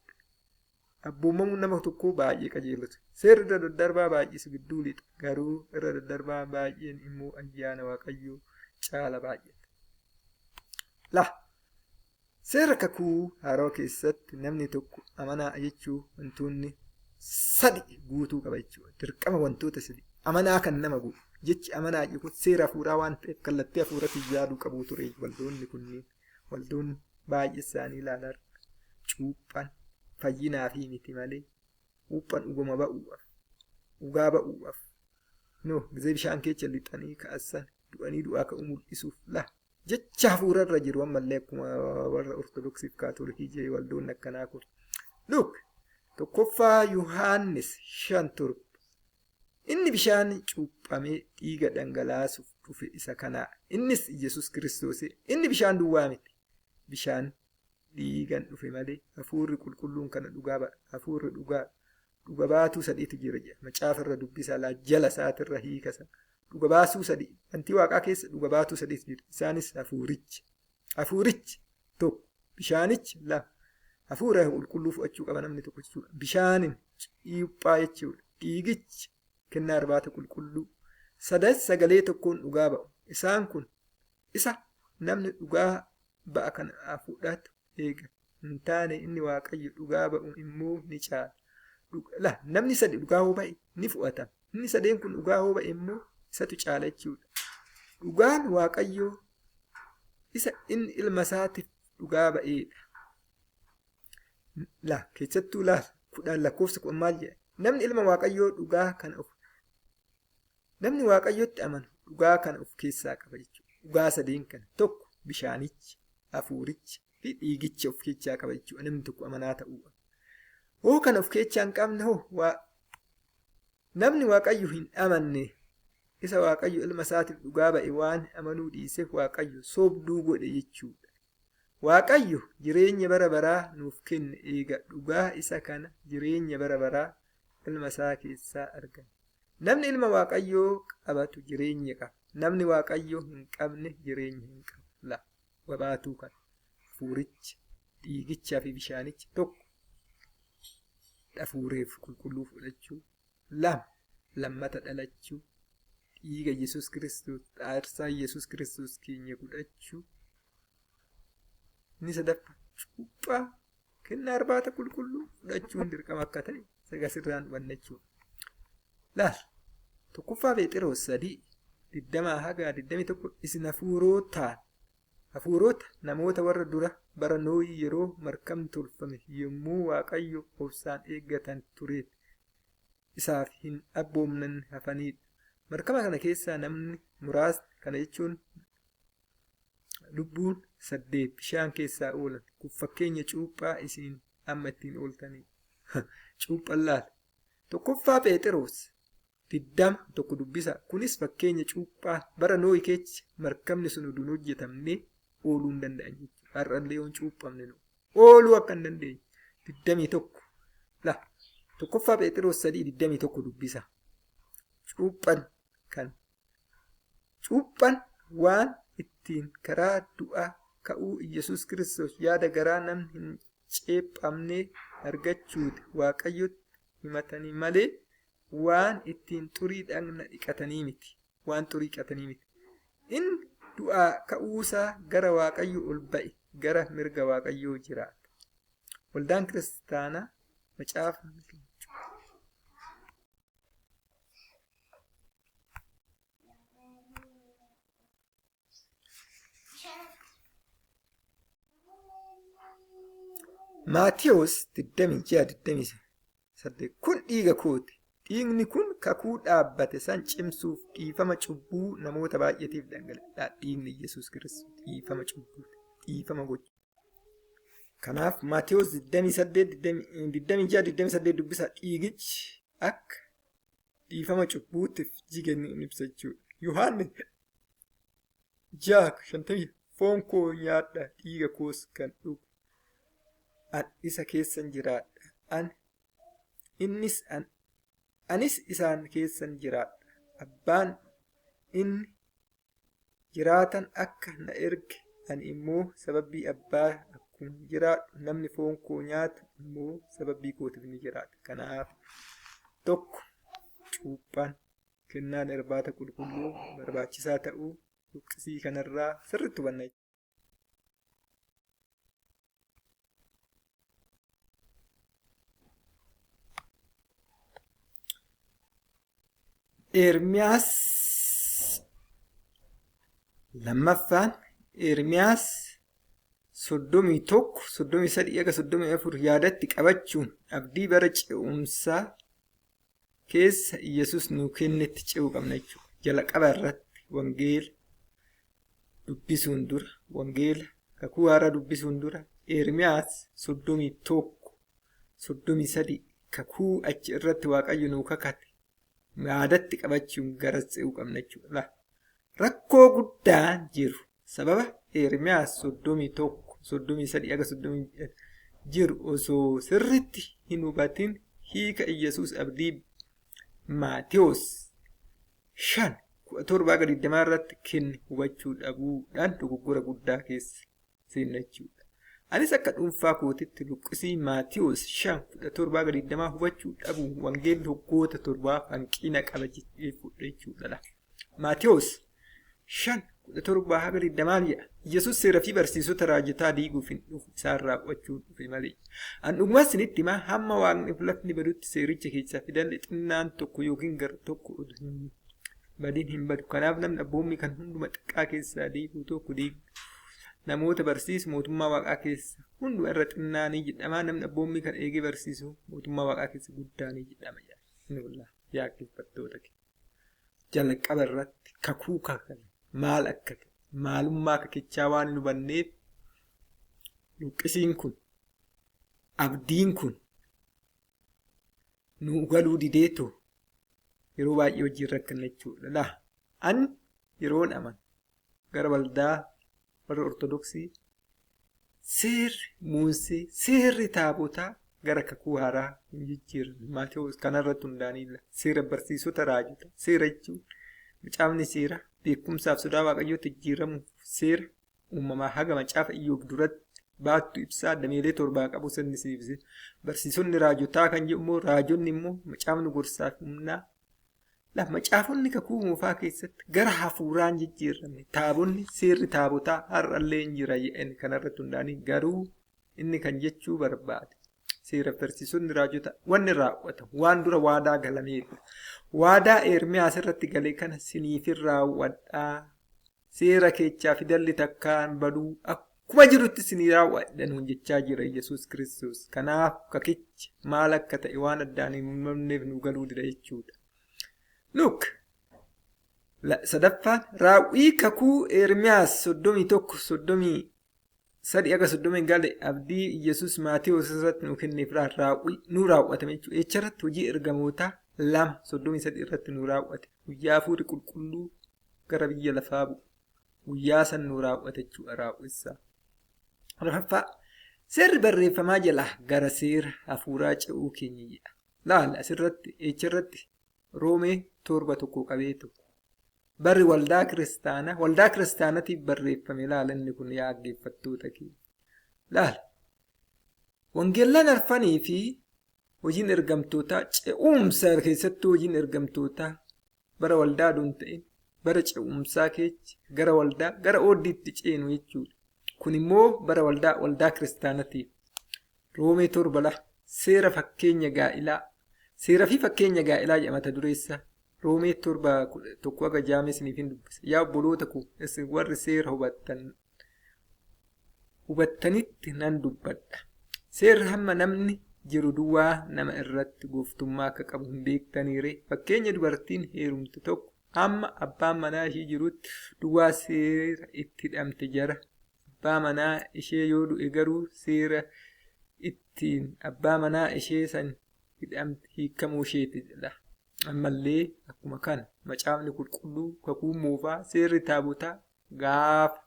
Abboomamuun nama tokkoo baay'ee qajeelatu. Seerri irra daddarbaa baay'isu gidduu lixa. Garuu irra daddarbaa baay'een immoo ayyaana Waaqayyoo caala baay'ata. La seera kakuu haarawaa keessatti namni tokko amanaa jechuu wantoonni sadi guutuu qaba jechuudha. Dirqama wantoota sadi. Amanaa kan nama godhu. Jechi amanaa jedhu seera hafuuraa waan ta'eef kallattii hafuuratti yaaduu qabu ture waldoonni kunniin. Waldoonni baay'ee isaanii ilaalaa cuuphaan fayyinaa fi miti malee cuuphaan dhuguma ba'uudhaaf, dhugaa ba'uudhaaf, no gizee bishaan keessa lixanii ka'asan du'anii du'aa ka'uu mul'isuuf la jecha hafuurarra jiru ammallee akkuma warra Ortodoksiif Kaatolikii jee waldoonni akkanaa kun. Look, tokkoffaa Yohaannis 5:7 inni bishaan cuuphamee dhiiga dhangalaasuuf dhufe isa kanaa. Innis Yesuus Kiristoos. Inni bishaan duwwaa miti. Bishaan dhiigan dhufe malee hafuurri qulqulluun kana dhugaa ba'a. Hafuurri dhugaa dhuga baatuu sadiitu jira jedha. Macaafarra dubbisaa laa jala isaatirra hiikasa. Dhuga baasuu sadi. Bantii waaqaa keessa dhuga baatuu sadiitu jira. Isaanis hafuurichi. Hafuurichi tokko, bishaanichi lama. Hafuura qulqulluu fudhachuu qaba namni tokko jechuudha. Bishaanin cuuphaa jechuudha. Dhiigichi kennaa irbaata qulqulluu. Sadas sagalee tokkoon dhugaa ba'u. Isaan kun isa namni dhugaa ba'a kana fudhatu eega hin taane inni Waaqayyo dhugaa ba'u immoo ni caala. La namni sadi dhugaa hoo ba'e ni fudhatama. Inni sadeen kun dhugaa hoo ba'e immoo isatu caala jechuudha. Dhugaan Waaqayyoo isa inni ilma isaatiif dhugaa ba'eedha. La keessattuu laal 10 lakkoofsa 10 maal jedha? Namni ilma Waaqayyoo dhugaa kana of namni Waaqayyotti amanu dhugaa kana of keessaa qaba jechuudha. Dhugaa sadeen kana tokko bishaanichi, hafuurichi fi dhiigicha of keessaa qaba jechuudha. Namni tokko amanaa ta'uu. Hoo kana of keessaa hin qabne hoo namni Waaqayyo hin amanne isa Waaqayyo ilma isaatiif dhugaa ba'e waan amanuu dhiiseef Waaqayyo sobduu godhe jechuudha. Waaqayyo jireenya bara baraa nuuf kenne eega dhugaa isa kana jireenya bara baraa ilma isaa keessaa arganna. Namni ilma Waaqayyoo qabatu jireenya qaba. Namni Waaqayyoo hin qabne jireenya hin qabu. La wabaatuu kana hafuurichi, dhiigichaa fi bishaanichi tokko hafuureef qulqulluu fudhachuu, lama lammata dhalachuu, dhiiga Yesuus Kiristoos aarsaa Yesuus Kiristoos keenya godhachuu, inni sadaffaa cuuphaa kennaa irbaata qulqulluu fudhachuun dirqama akka ta'e sagasirraan hubanna jechuudha. Laal tokkoffaa Pheexiroos 3:20 haga 21 isin hafuurota namoota warra dura bara Noohii yeroo markabni tolfame yommuu Waaqayyo obsaan eeggatan tureef isaaf hin abboomnan hafanidha. Markaba kana keessaa namni muraasni kana jechuun lubbuun 8 bishaan keessaa oolan. Kun fakkeenya cuuphaa isin amma ittiin ooltanidha. Cuuphaan laal. Tokkoffaa Pheexiroos 20:1 dubbisa. Kunis fakkeenya cuuphaa bara Noohi keessa markabni sun utuu hin hojjetamne ooluu hin danda'an jechuudha. Har'allee yoo hin cuuphamne nu ooluu akka hin dandeenye. 21 la tokkoffaa Pheexiroos 3:21 dubbisa. Cuuphaan kan cuuphaan waan ittiin karaa du'a ka'uu Iyyasuus Kiristoos yaada garaa namni hin ceephamne argachuuti Waaqayyotti himatanii malee waan ittiin xurii dhagna dhiqatanii miti. Waan xurii dhiqatanii miti. Inni du'aa ka'uusaa gara Waaqayyo ol ba'e, gara mirga Waaqayyoo jiraata. Waldaan kiristaanaa macaafa Maatiyos 26-28 kun dhiiga kooti. Dhiigni kun kakuu dhaabbate san cimsuuf dhiifama cubbuu namoota baay'eetiif dhangala'e. Dhiigni Yesuus Kiristoos dhiifama cubbuuti. Dhiifama gocha. Kanaaf Maatiyos 26-28 dubbisa dhiigichi akka dhiifama cubbuutiif jige ni ibsa jechuudha. Yohaannis 6:50 foon koo nyaadha dhiiga koos kan dhugu. An isa keessan jiraadha. Anis isaan keessan jiraadha. Abbaan inni jiraatan akka na erge ani immoo sababii abbaa akkuma jiraadhu namni foon koo nyaatu immoo sababii kootiif ni jiraata. Kanaaf tokko cuuphaan kennaan irbaata qulqulluu barbaachisaa ta'uu luqqisii kanarraa sirriitti hubanna. Ermiyaas lammaffaan Ermiyaas 31, 33 34 yaadatti qabachuun abdii bara ce'umsaa keessa Iyyasuus nuu kennetti ce'uu qabna jechuudha. Jalqaba irratti wangeela dubbisuun dura, wangeela kakuu haaraa dubbisuun dura Ermiyaas 31, 33 kakuu achi irratti Waaqayyo nuu kakate yaadatti qabachuun gara ce'uu qabna jechuudha. Rakkoo guddaan jiru sababa Ermiyaas 31, 33 30 jiru osoo sirriitti hin hubatin hiika Iyyasuus abdii Maatiyos 5:17-20 irratti kenne hubachuu dhabuudhaan dogoggora guddaa keessa seenna jechuudha. Anis akka dhuunfaa kootitti luqqisii Maatiyos 5:17-20 hubachuu dhabuun wangeelli waggoota torbaaf hanqina qaba jedhee fudhe jechuudha. Maatiyos 5:17-20 maal jedha? Iyyasuus seera fi barsiisota raajotaa diiguuf hin dhufu isaan raawwachuu dhufe malee. An dhugumas isinitti himaa hamma waaqni fi lafni badutti seericha keessaa fidalli xinnaan tokko yookiin gar tokko utuu hin badin hin badu. Kanaaf namni abboommii kan hunduma xiqqaa keessaa diiguu tokko diigu namoota barsiisu mootummaa waaqaa keessa hunduma irra xinnaa ni jedhama. Namni abboommii kan eegee barsiisu mootummaa waaqaa keessa guddaa ni jedhama. Inni wallaahi yaakkeeffattoota kee. Jalqaba irratti kakuu kakate maal akka ta'e maalummaa kakichaa waan hin hubanneef luqqisiin kun abdiin kun nu galuu dideetu yeroo baay'ee wajjin rakkanna jechuudha. Laa an yeroon amanu gara waldaa warra Ortodoksii seerri Muusee seerri taabotaa gara kakuu haaraa hin jijjiiramne. Maatewos kanarratti hundaa'anii seera barsiisota raajota seera jechuun macaafni seera beekumsaaf sodaa waaqayyootti jijjiiramuuf seera uumamaa haga macaafa Iyyoob duratti baattu ibsaa dameelee torbaa qabu sanni siibse. Barsiisonni raajotaa kan jedhu immoo raajonni immoo macaafni gorsaa fi humnaa. Macaafonni kakuu moofaa keessatti gara hafuuraan jijjiiramne taabonni seerri taabotaa har'allee hin jira jedhan kanarratti hundaa'anii garuu inni kan jechuu barbaade. Seera barsiisonni raajota wanni raawwatamu waan dura waadaa galameedha. Waadaa Ermiyaas irratti galee kana siniifin raawwadhaa. Seera keechaa fidalli takkaan baduu akkuma jirutti sinii raawwadhan jechaa jira Yesuus Kiristoos. Kanaaf kakichi maal akka ta'e waan addaan hin himamneef nu galuu dida jechuudha. Look, sadaffaan raawwii kakuu Ermiyaas 31, 33 gale abdii Yesuus Maatewos irratti nu kenneef raawwii nu raawwatame jechuudha. Jecha irratti hojii ergamootaa 2:33 irratti nu raawwate. Guyyaa hafuurri qulqulluu gara biyya lafaa bu'u. Guyyaa san nu raawwate jechuudha raawwisaa. Arfaffaa seerri barreeffamaa jalaa gara seera hafuuraa ce'uu keenya jedha. Laala asirratti jecha irratti Roomee 7:1 qabeetu Barri waldaa kiristaanaa waldaa kiristaanatiif barreeffame ilaala inni kun yaa dhaggeeffattoota keenya. Laala. Wangeellaan arfanii fi hojiin ergamtootaa ce'umsa keessattuu hojiin ergamtootaa bara waldaa aduun ta'in bara ce'umsaa keessa gara waldaa gara ooddiitti ceenu jechuudha. Kun immoo bara waldaa waldaa kiristaanatiif. Roomee 7 seera fakkeenya gaa'ilaa. Seera fi fakkeenya gaa'ilaa jedhama mata dureessa. Roomee 7 1 haga 6 isiniif hin dubbisa. Yaa obboloota koo isin warri seera hubattanitti nan dubbadha. Seerri hamma namni jiru duwwaa nama irratti gooftummaa akka qabu hin beektaniire. Fakkeenya dubartiin heerumte tokko hamma abbaan manaa ishee jirutti duwwaa seera itti hidhamte jara. Abbaa manaa ishee yoo du'e garuu seera ittiin abbaa manaa ishee san hidhamte hiikamuu isheetidha. Ammallee akkuma kana macaafni qulqulluu kakuu moofaa seerri taabotaa gaafa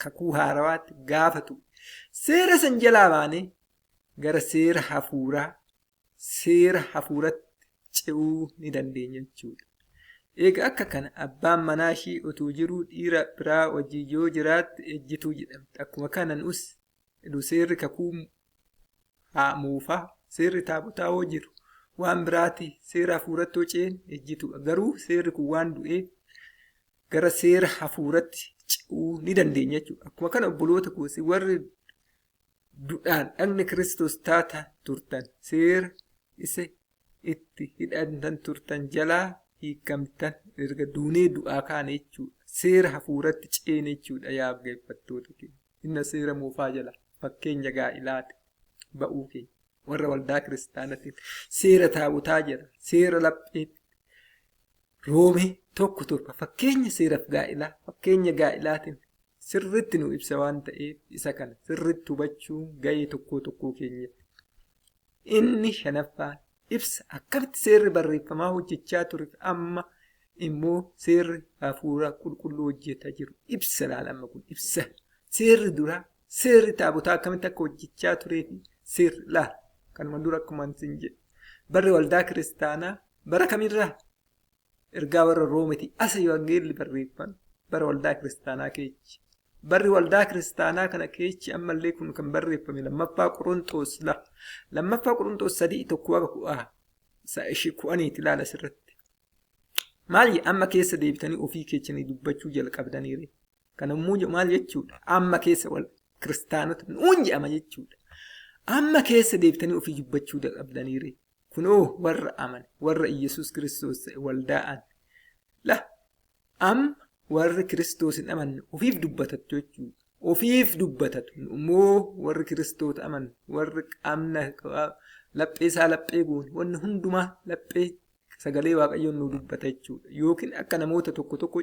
kakuu haarawaatti gaafatu. Seera san jalaa baanee gara seera hafuuraa seera hafuuratti ce'uu ni dandeenya jechuudha. Egaa akka kana abbaan manaa ishee utuu jiruu dhiira biraa wajjin yoo jiraatte ejjituu jedhamti. Akkuma kana nus seerri kakuu moofaa seerri taabotaa hoo jiru waan biraati seera hafuuratti yoo ceene ejjituudha. Garuu seerri kun waan du'eef gara seera hafuuratti ce'uu ni dandeenya jechuudha. Akkuma kana obboloota koos warri duudhaan dhagni Kiristoos taata turtan seera isa itti hidhantan turtan jalaa hiikamtan erga duunee du'aa kaane jechuudha. Seera hafuuratti ceene jechuudha yaa dhaggeeffattoota keenya. Inna seera moofaa jala fakkeenya gaa'ilaati ba'uu keenya. Warra waldaa kiristaanaatiin seera taabotaa jira seera lapheetti. Roomee 1:7 fakkeenya seeraaf gaa'ilaa fakkeenya gaa'ilaatiin sirriitti nu ibsa waan ta'eef isa kana sirriitti hubachuun gahee tokko tokkoo keenya. Inni shanaffaan ibsa akkamitti seerri barreeffamaa hojjechaa ture amma immoo seerri hafuuraa qulqulluu hojjetaa jiru. Ibsa laala amma kun ibsa. Seerri duraa seerri taabotaa akkamitti akka hojjechaa turee fi seerri laala. Kanuma dura akkuma isin jedhe. Barri waldaa kiristaanaa bara kamirraa? Ergaa warra Roometii asa wangeelli barreeffame bara waldaa kiristaanaa keechi. Barri waldaa kiristaanaa kana keechi ammallee kun kan barreeffame lammaffaa Qorontoos lammaffaa Qorontoos 3:1 10 ilaala asirratti. Maal amma keessa deebitanii ofii keessanii dubbachuu jalqabdaniire. Kanammoo maal jechuudha? Amma keessa kiristaanota nuun jedhama jechuudha. Amma keessa deebitanii ofii dubbachuu jalqabdaniire. Kunoo warra amane warra Iyyasuus Kiristoos ta'e waldaa'an. La amma warri Kiristoos hin amanne ofiif dubbatatu jechuudha. Ofiif dubbatatu. Immoo warri Kiristoota amanne warri qaamna laphee isaa laphee goone wanni hundumaa laphee sagalee Waaqayyoon nu dubbata jechuudha. Yookiin akka namoota tokko tokko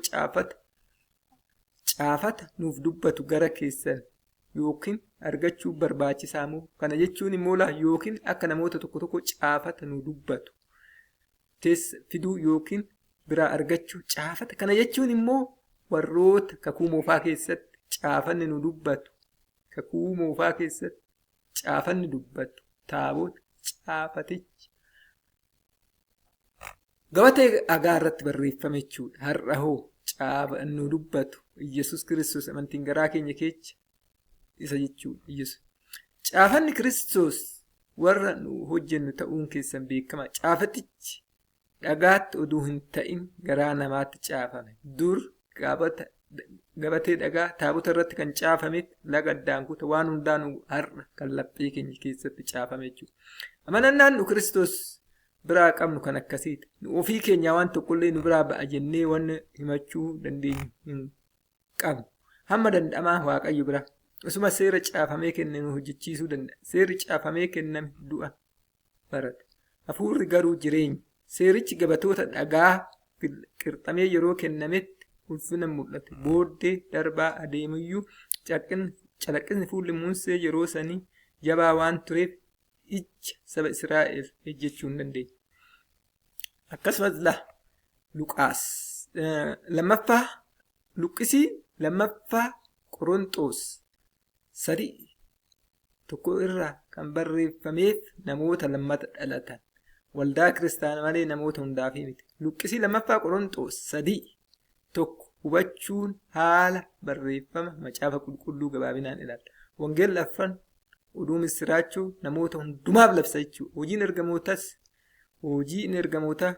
caafata nuuf dubbatu gara keessan yookiin argachuu barbaachisaa moo? Kana jechuun immoo yookiin akka namoota tokko tokko caafata nu dubbatu fiduu yookiin biraa argachuu caafata. Kana jechuun immoo warroota kakuu moofaa keessatti caafanni nu dubbatu kakuu moofaa keessatti caafanni dubbatu taabota caafatichi gabatee dhagaa irratti barreeffame jechuudha. Har'a hoo caafa nu dubbatu Iyyasuus Kiristoos amantiin garaa keenya keessa isa jechuudha. Iyyasuus caafanni Kiristoos warra nu hojjennu ta'uun keessan beekama. Caafatichi dhagaatti oduu hin ta'in garaa namaatti caafame. Dur gabatee dhagaa taabota irratti kan caafametti laga addaan kuta waan hundaan har'a kan laphee keenya keessatti caafame jechuudha. Amanannaan nu Kiristoos biraa qabnu kan akkasiiti. Nu ofii keenyaa waan tokkollee nu biraa ba'a jennee waan himachuu dandeenyu hin qabnu. Hamma danda'amaa Waaqayyo bira. Osuma seera caafamee kenname nu hojjechiisuu danda'a. Seerri caafamee kenname du'a barata. Hafuurri garuu jireenya. Seerichi gabatoota dhagaa qirxamee yeroo kennametti ulfina mul'ate. Booddee darbaa adeemuyyuu calaqqisni fuulli Musee yeroo sanii jabaa waan tureef ija saba Israa'el ejjechuu hin dandeenye. Akkasumas Luqaas lammaffaa Luqqisii lammaffaa Qorontoos 3:1 irraa kan barreeffameef namoota lammata dhalatan. Waldaa kiristaanaa malee namoota hundaaf miti. Luqqisii lammaffaa Qorontoos 3:1 hubachuun haala barreeffama macaafa qulqulluu gabaabinaan ilaalla. Wangeelli afran oduu misiraachuu namoota hundumaaf labsa jechuudha. Hojiin ergamootaas hojiin ergamootaa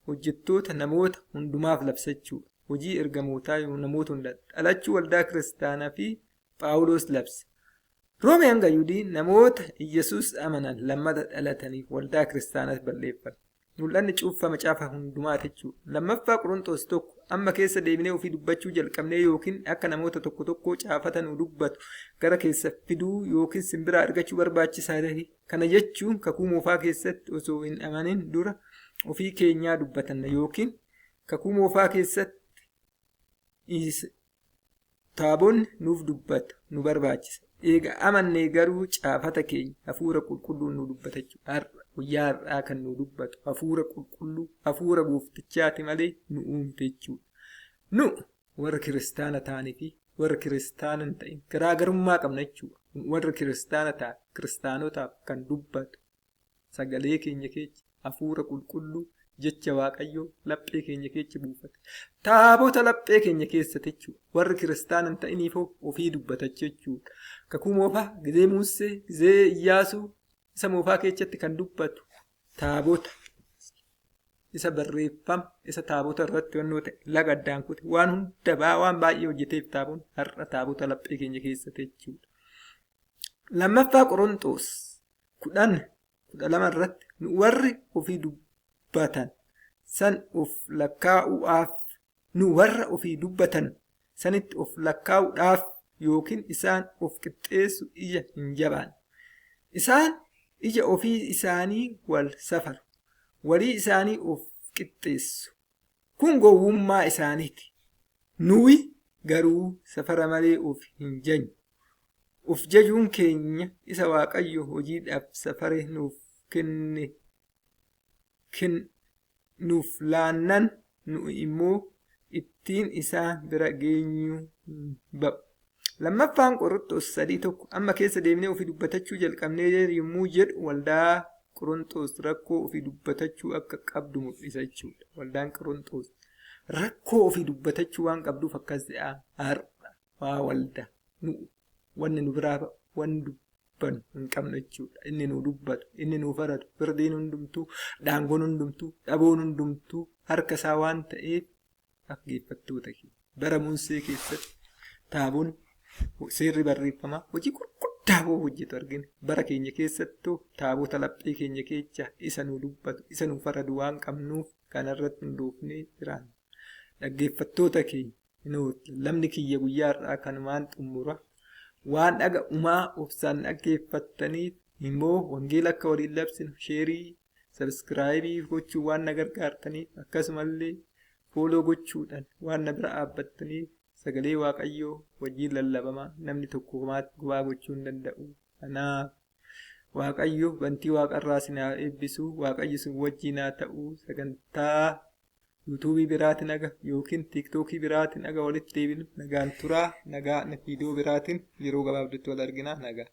hojjettoota namoota hundumaaf labsa jechuudha. Hojii ergamootaa namoota hundaa dhalachuu waldaa kiristaanaa fi Phaawulos labsa. Roomee hanga Yihuudii namoota Iyyasuus amanan lammata dhalataniif waldaa kiristaanaas balleeffame. Mul'anni cuunfaa macaafa hundumaa jechuudha. Lammaffaa Qorontoos 1 amma keessa deebinee ofii dubbachuu jalqabnee yookiin akka namoota tokko tokkoo caafata nu dubbatu gara keessa fiduu yookiin simbiraa argachuu barbaachisaa ta'e. Kana jechuun kakuu moofaa keessatti osoo hin amanin dura ofii keenyaa dubbatanna yookiin kakuu moofaa keessatti taabonni nuuf dubbatu nu barbaachisa. Eega amannee garuu caafata keenya hafuura qulqulluun nu dubbata jechuudha. Har'a guyyaa har'aa kan nu dubbatu hafuura qulqulluu hafuura gooftichaati malee nu uumte jechuudha. Nu warra kiristaana ta'anii fi warra kiristaana hin ta'in garaagarummaa qabna jechuudha. Warra kiristaana ta'an kiristaanotaaf kan dubbatu sagalee keenya keessa hafuura qulqulluu jecha Waaqayyoo laphee keenya keessa buufate. Taabota laphee keenya keessatti jechuudha. Warri kiristaana hin ta'iniifoo ofii dubbata jechuudha. Kakuu moofaa gizee Musee, gizee Iyyaasuu isa moofaa keessatti kan dubbatu taabota. Isa barreeffama isa taabota irratti wannoo ta'e laga addaan kute waan hunda waan baay'ee hojjeteef taaboon har'a taabota laphee keenya keessatti jechuudha. Lammaffaa Qorontoos 10:12 irratti nu warri ofii dubbatan san of lakkaa'uudhaaf nu warra ofii dubbatan sanitti of lakkaa'uudhaaf yookiin isaan of qixxeessu ija hin jabaan. Isaan ija ofii isaanii wal safaru. Walii isaanii of qixxeessu. Kun gowwummaa isaaniiti. Nuyi garuu safara malee of hin jajnu. Of jajuun keenya isa Waaqayyo hojiidhaaf safare nuuf kenne nuuf laannan nu immoo ittiin isaan bira geenyu hin ba'u. Lammaffaan Qorontoos 3:1 amma keessa deemnee ofii dubbatachuu jalqabnee yommuu jedhu waldaa Qorontoos rakkoo ofii dubbatachuu akka qabdu mul'isa jechuudha. Waldaan Qorontoos rakkoo ofii dubbatachuu waan qabduuf akkas jedha. Har'a waa waldaa nu wanni nu biraa ba'u wanni dubbannu hin qabnu jechuudha. Inni nu dubbatu, inni nu faradu, firdiin hundumtuu, daangoon hundumtuu, dhaboon hundumtuu harka isaa waan ta'eef dhaggeeffattoota keenya. Bara Musee keessatti taaboon seerri barreeffamaa hojii gurguddaa hojjetu argina. Bara keenya keessattuu taabota laphee keenya keessa isa nu dubbatu, isa nu faradu waan qabnuuf kanarratti hundoofnee jiraanna. Dhaggeeffattoota keenya lamni kiyya guyyaa har'aa kanumaan xumura. Waan dhaga'umaa obsaan dhaggeeffattaniif immoo wangeela akka waliin labsinu sheerii, sabskraayibii gochuu waan na gargaartaniif akkasumallee fooloo gochuudhaan waan na bira dhaabbattaniif sagalee Waaqayyoo wajjin lallabamaa namni tokko gubaa gochuu hin danda'u. Kanaaf Waaqayyo bantii waaqarraa isin haa eebbisu. Waaqayyo isin wajjin haa ta'u. Sagantaa yuutuubii biraatiin aga yookiin tiiktookii biraatiin aga walitti deebinu nagaan turaa. Nagaa viidiyoo biraatiin yeroo gabaabdutti wal argina. Nagaa.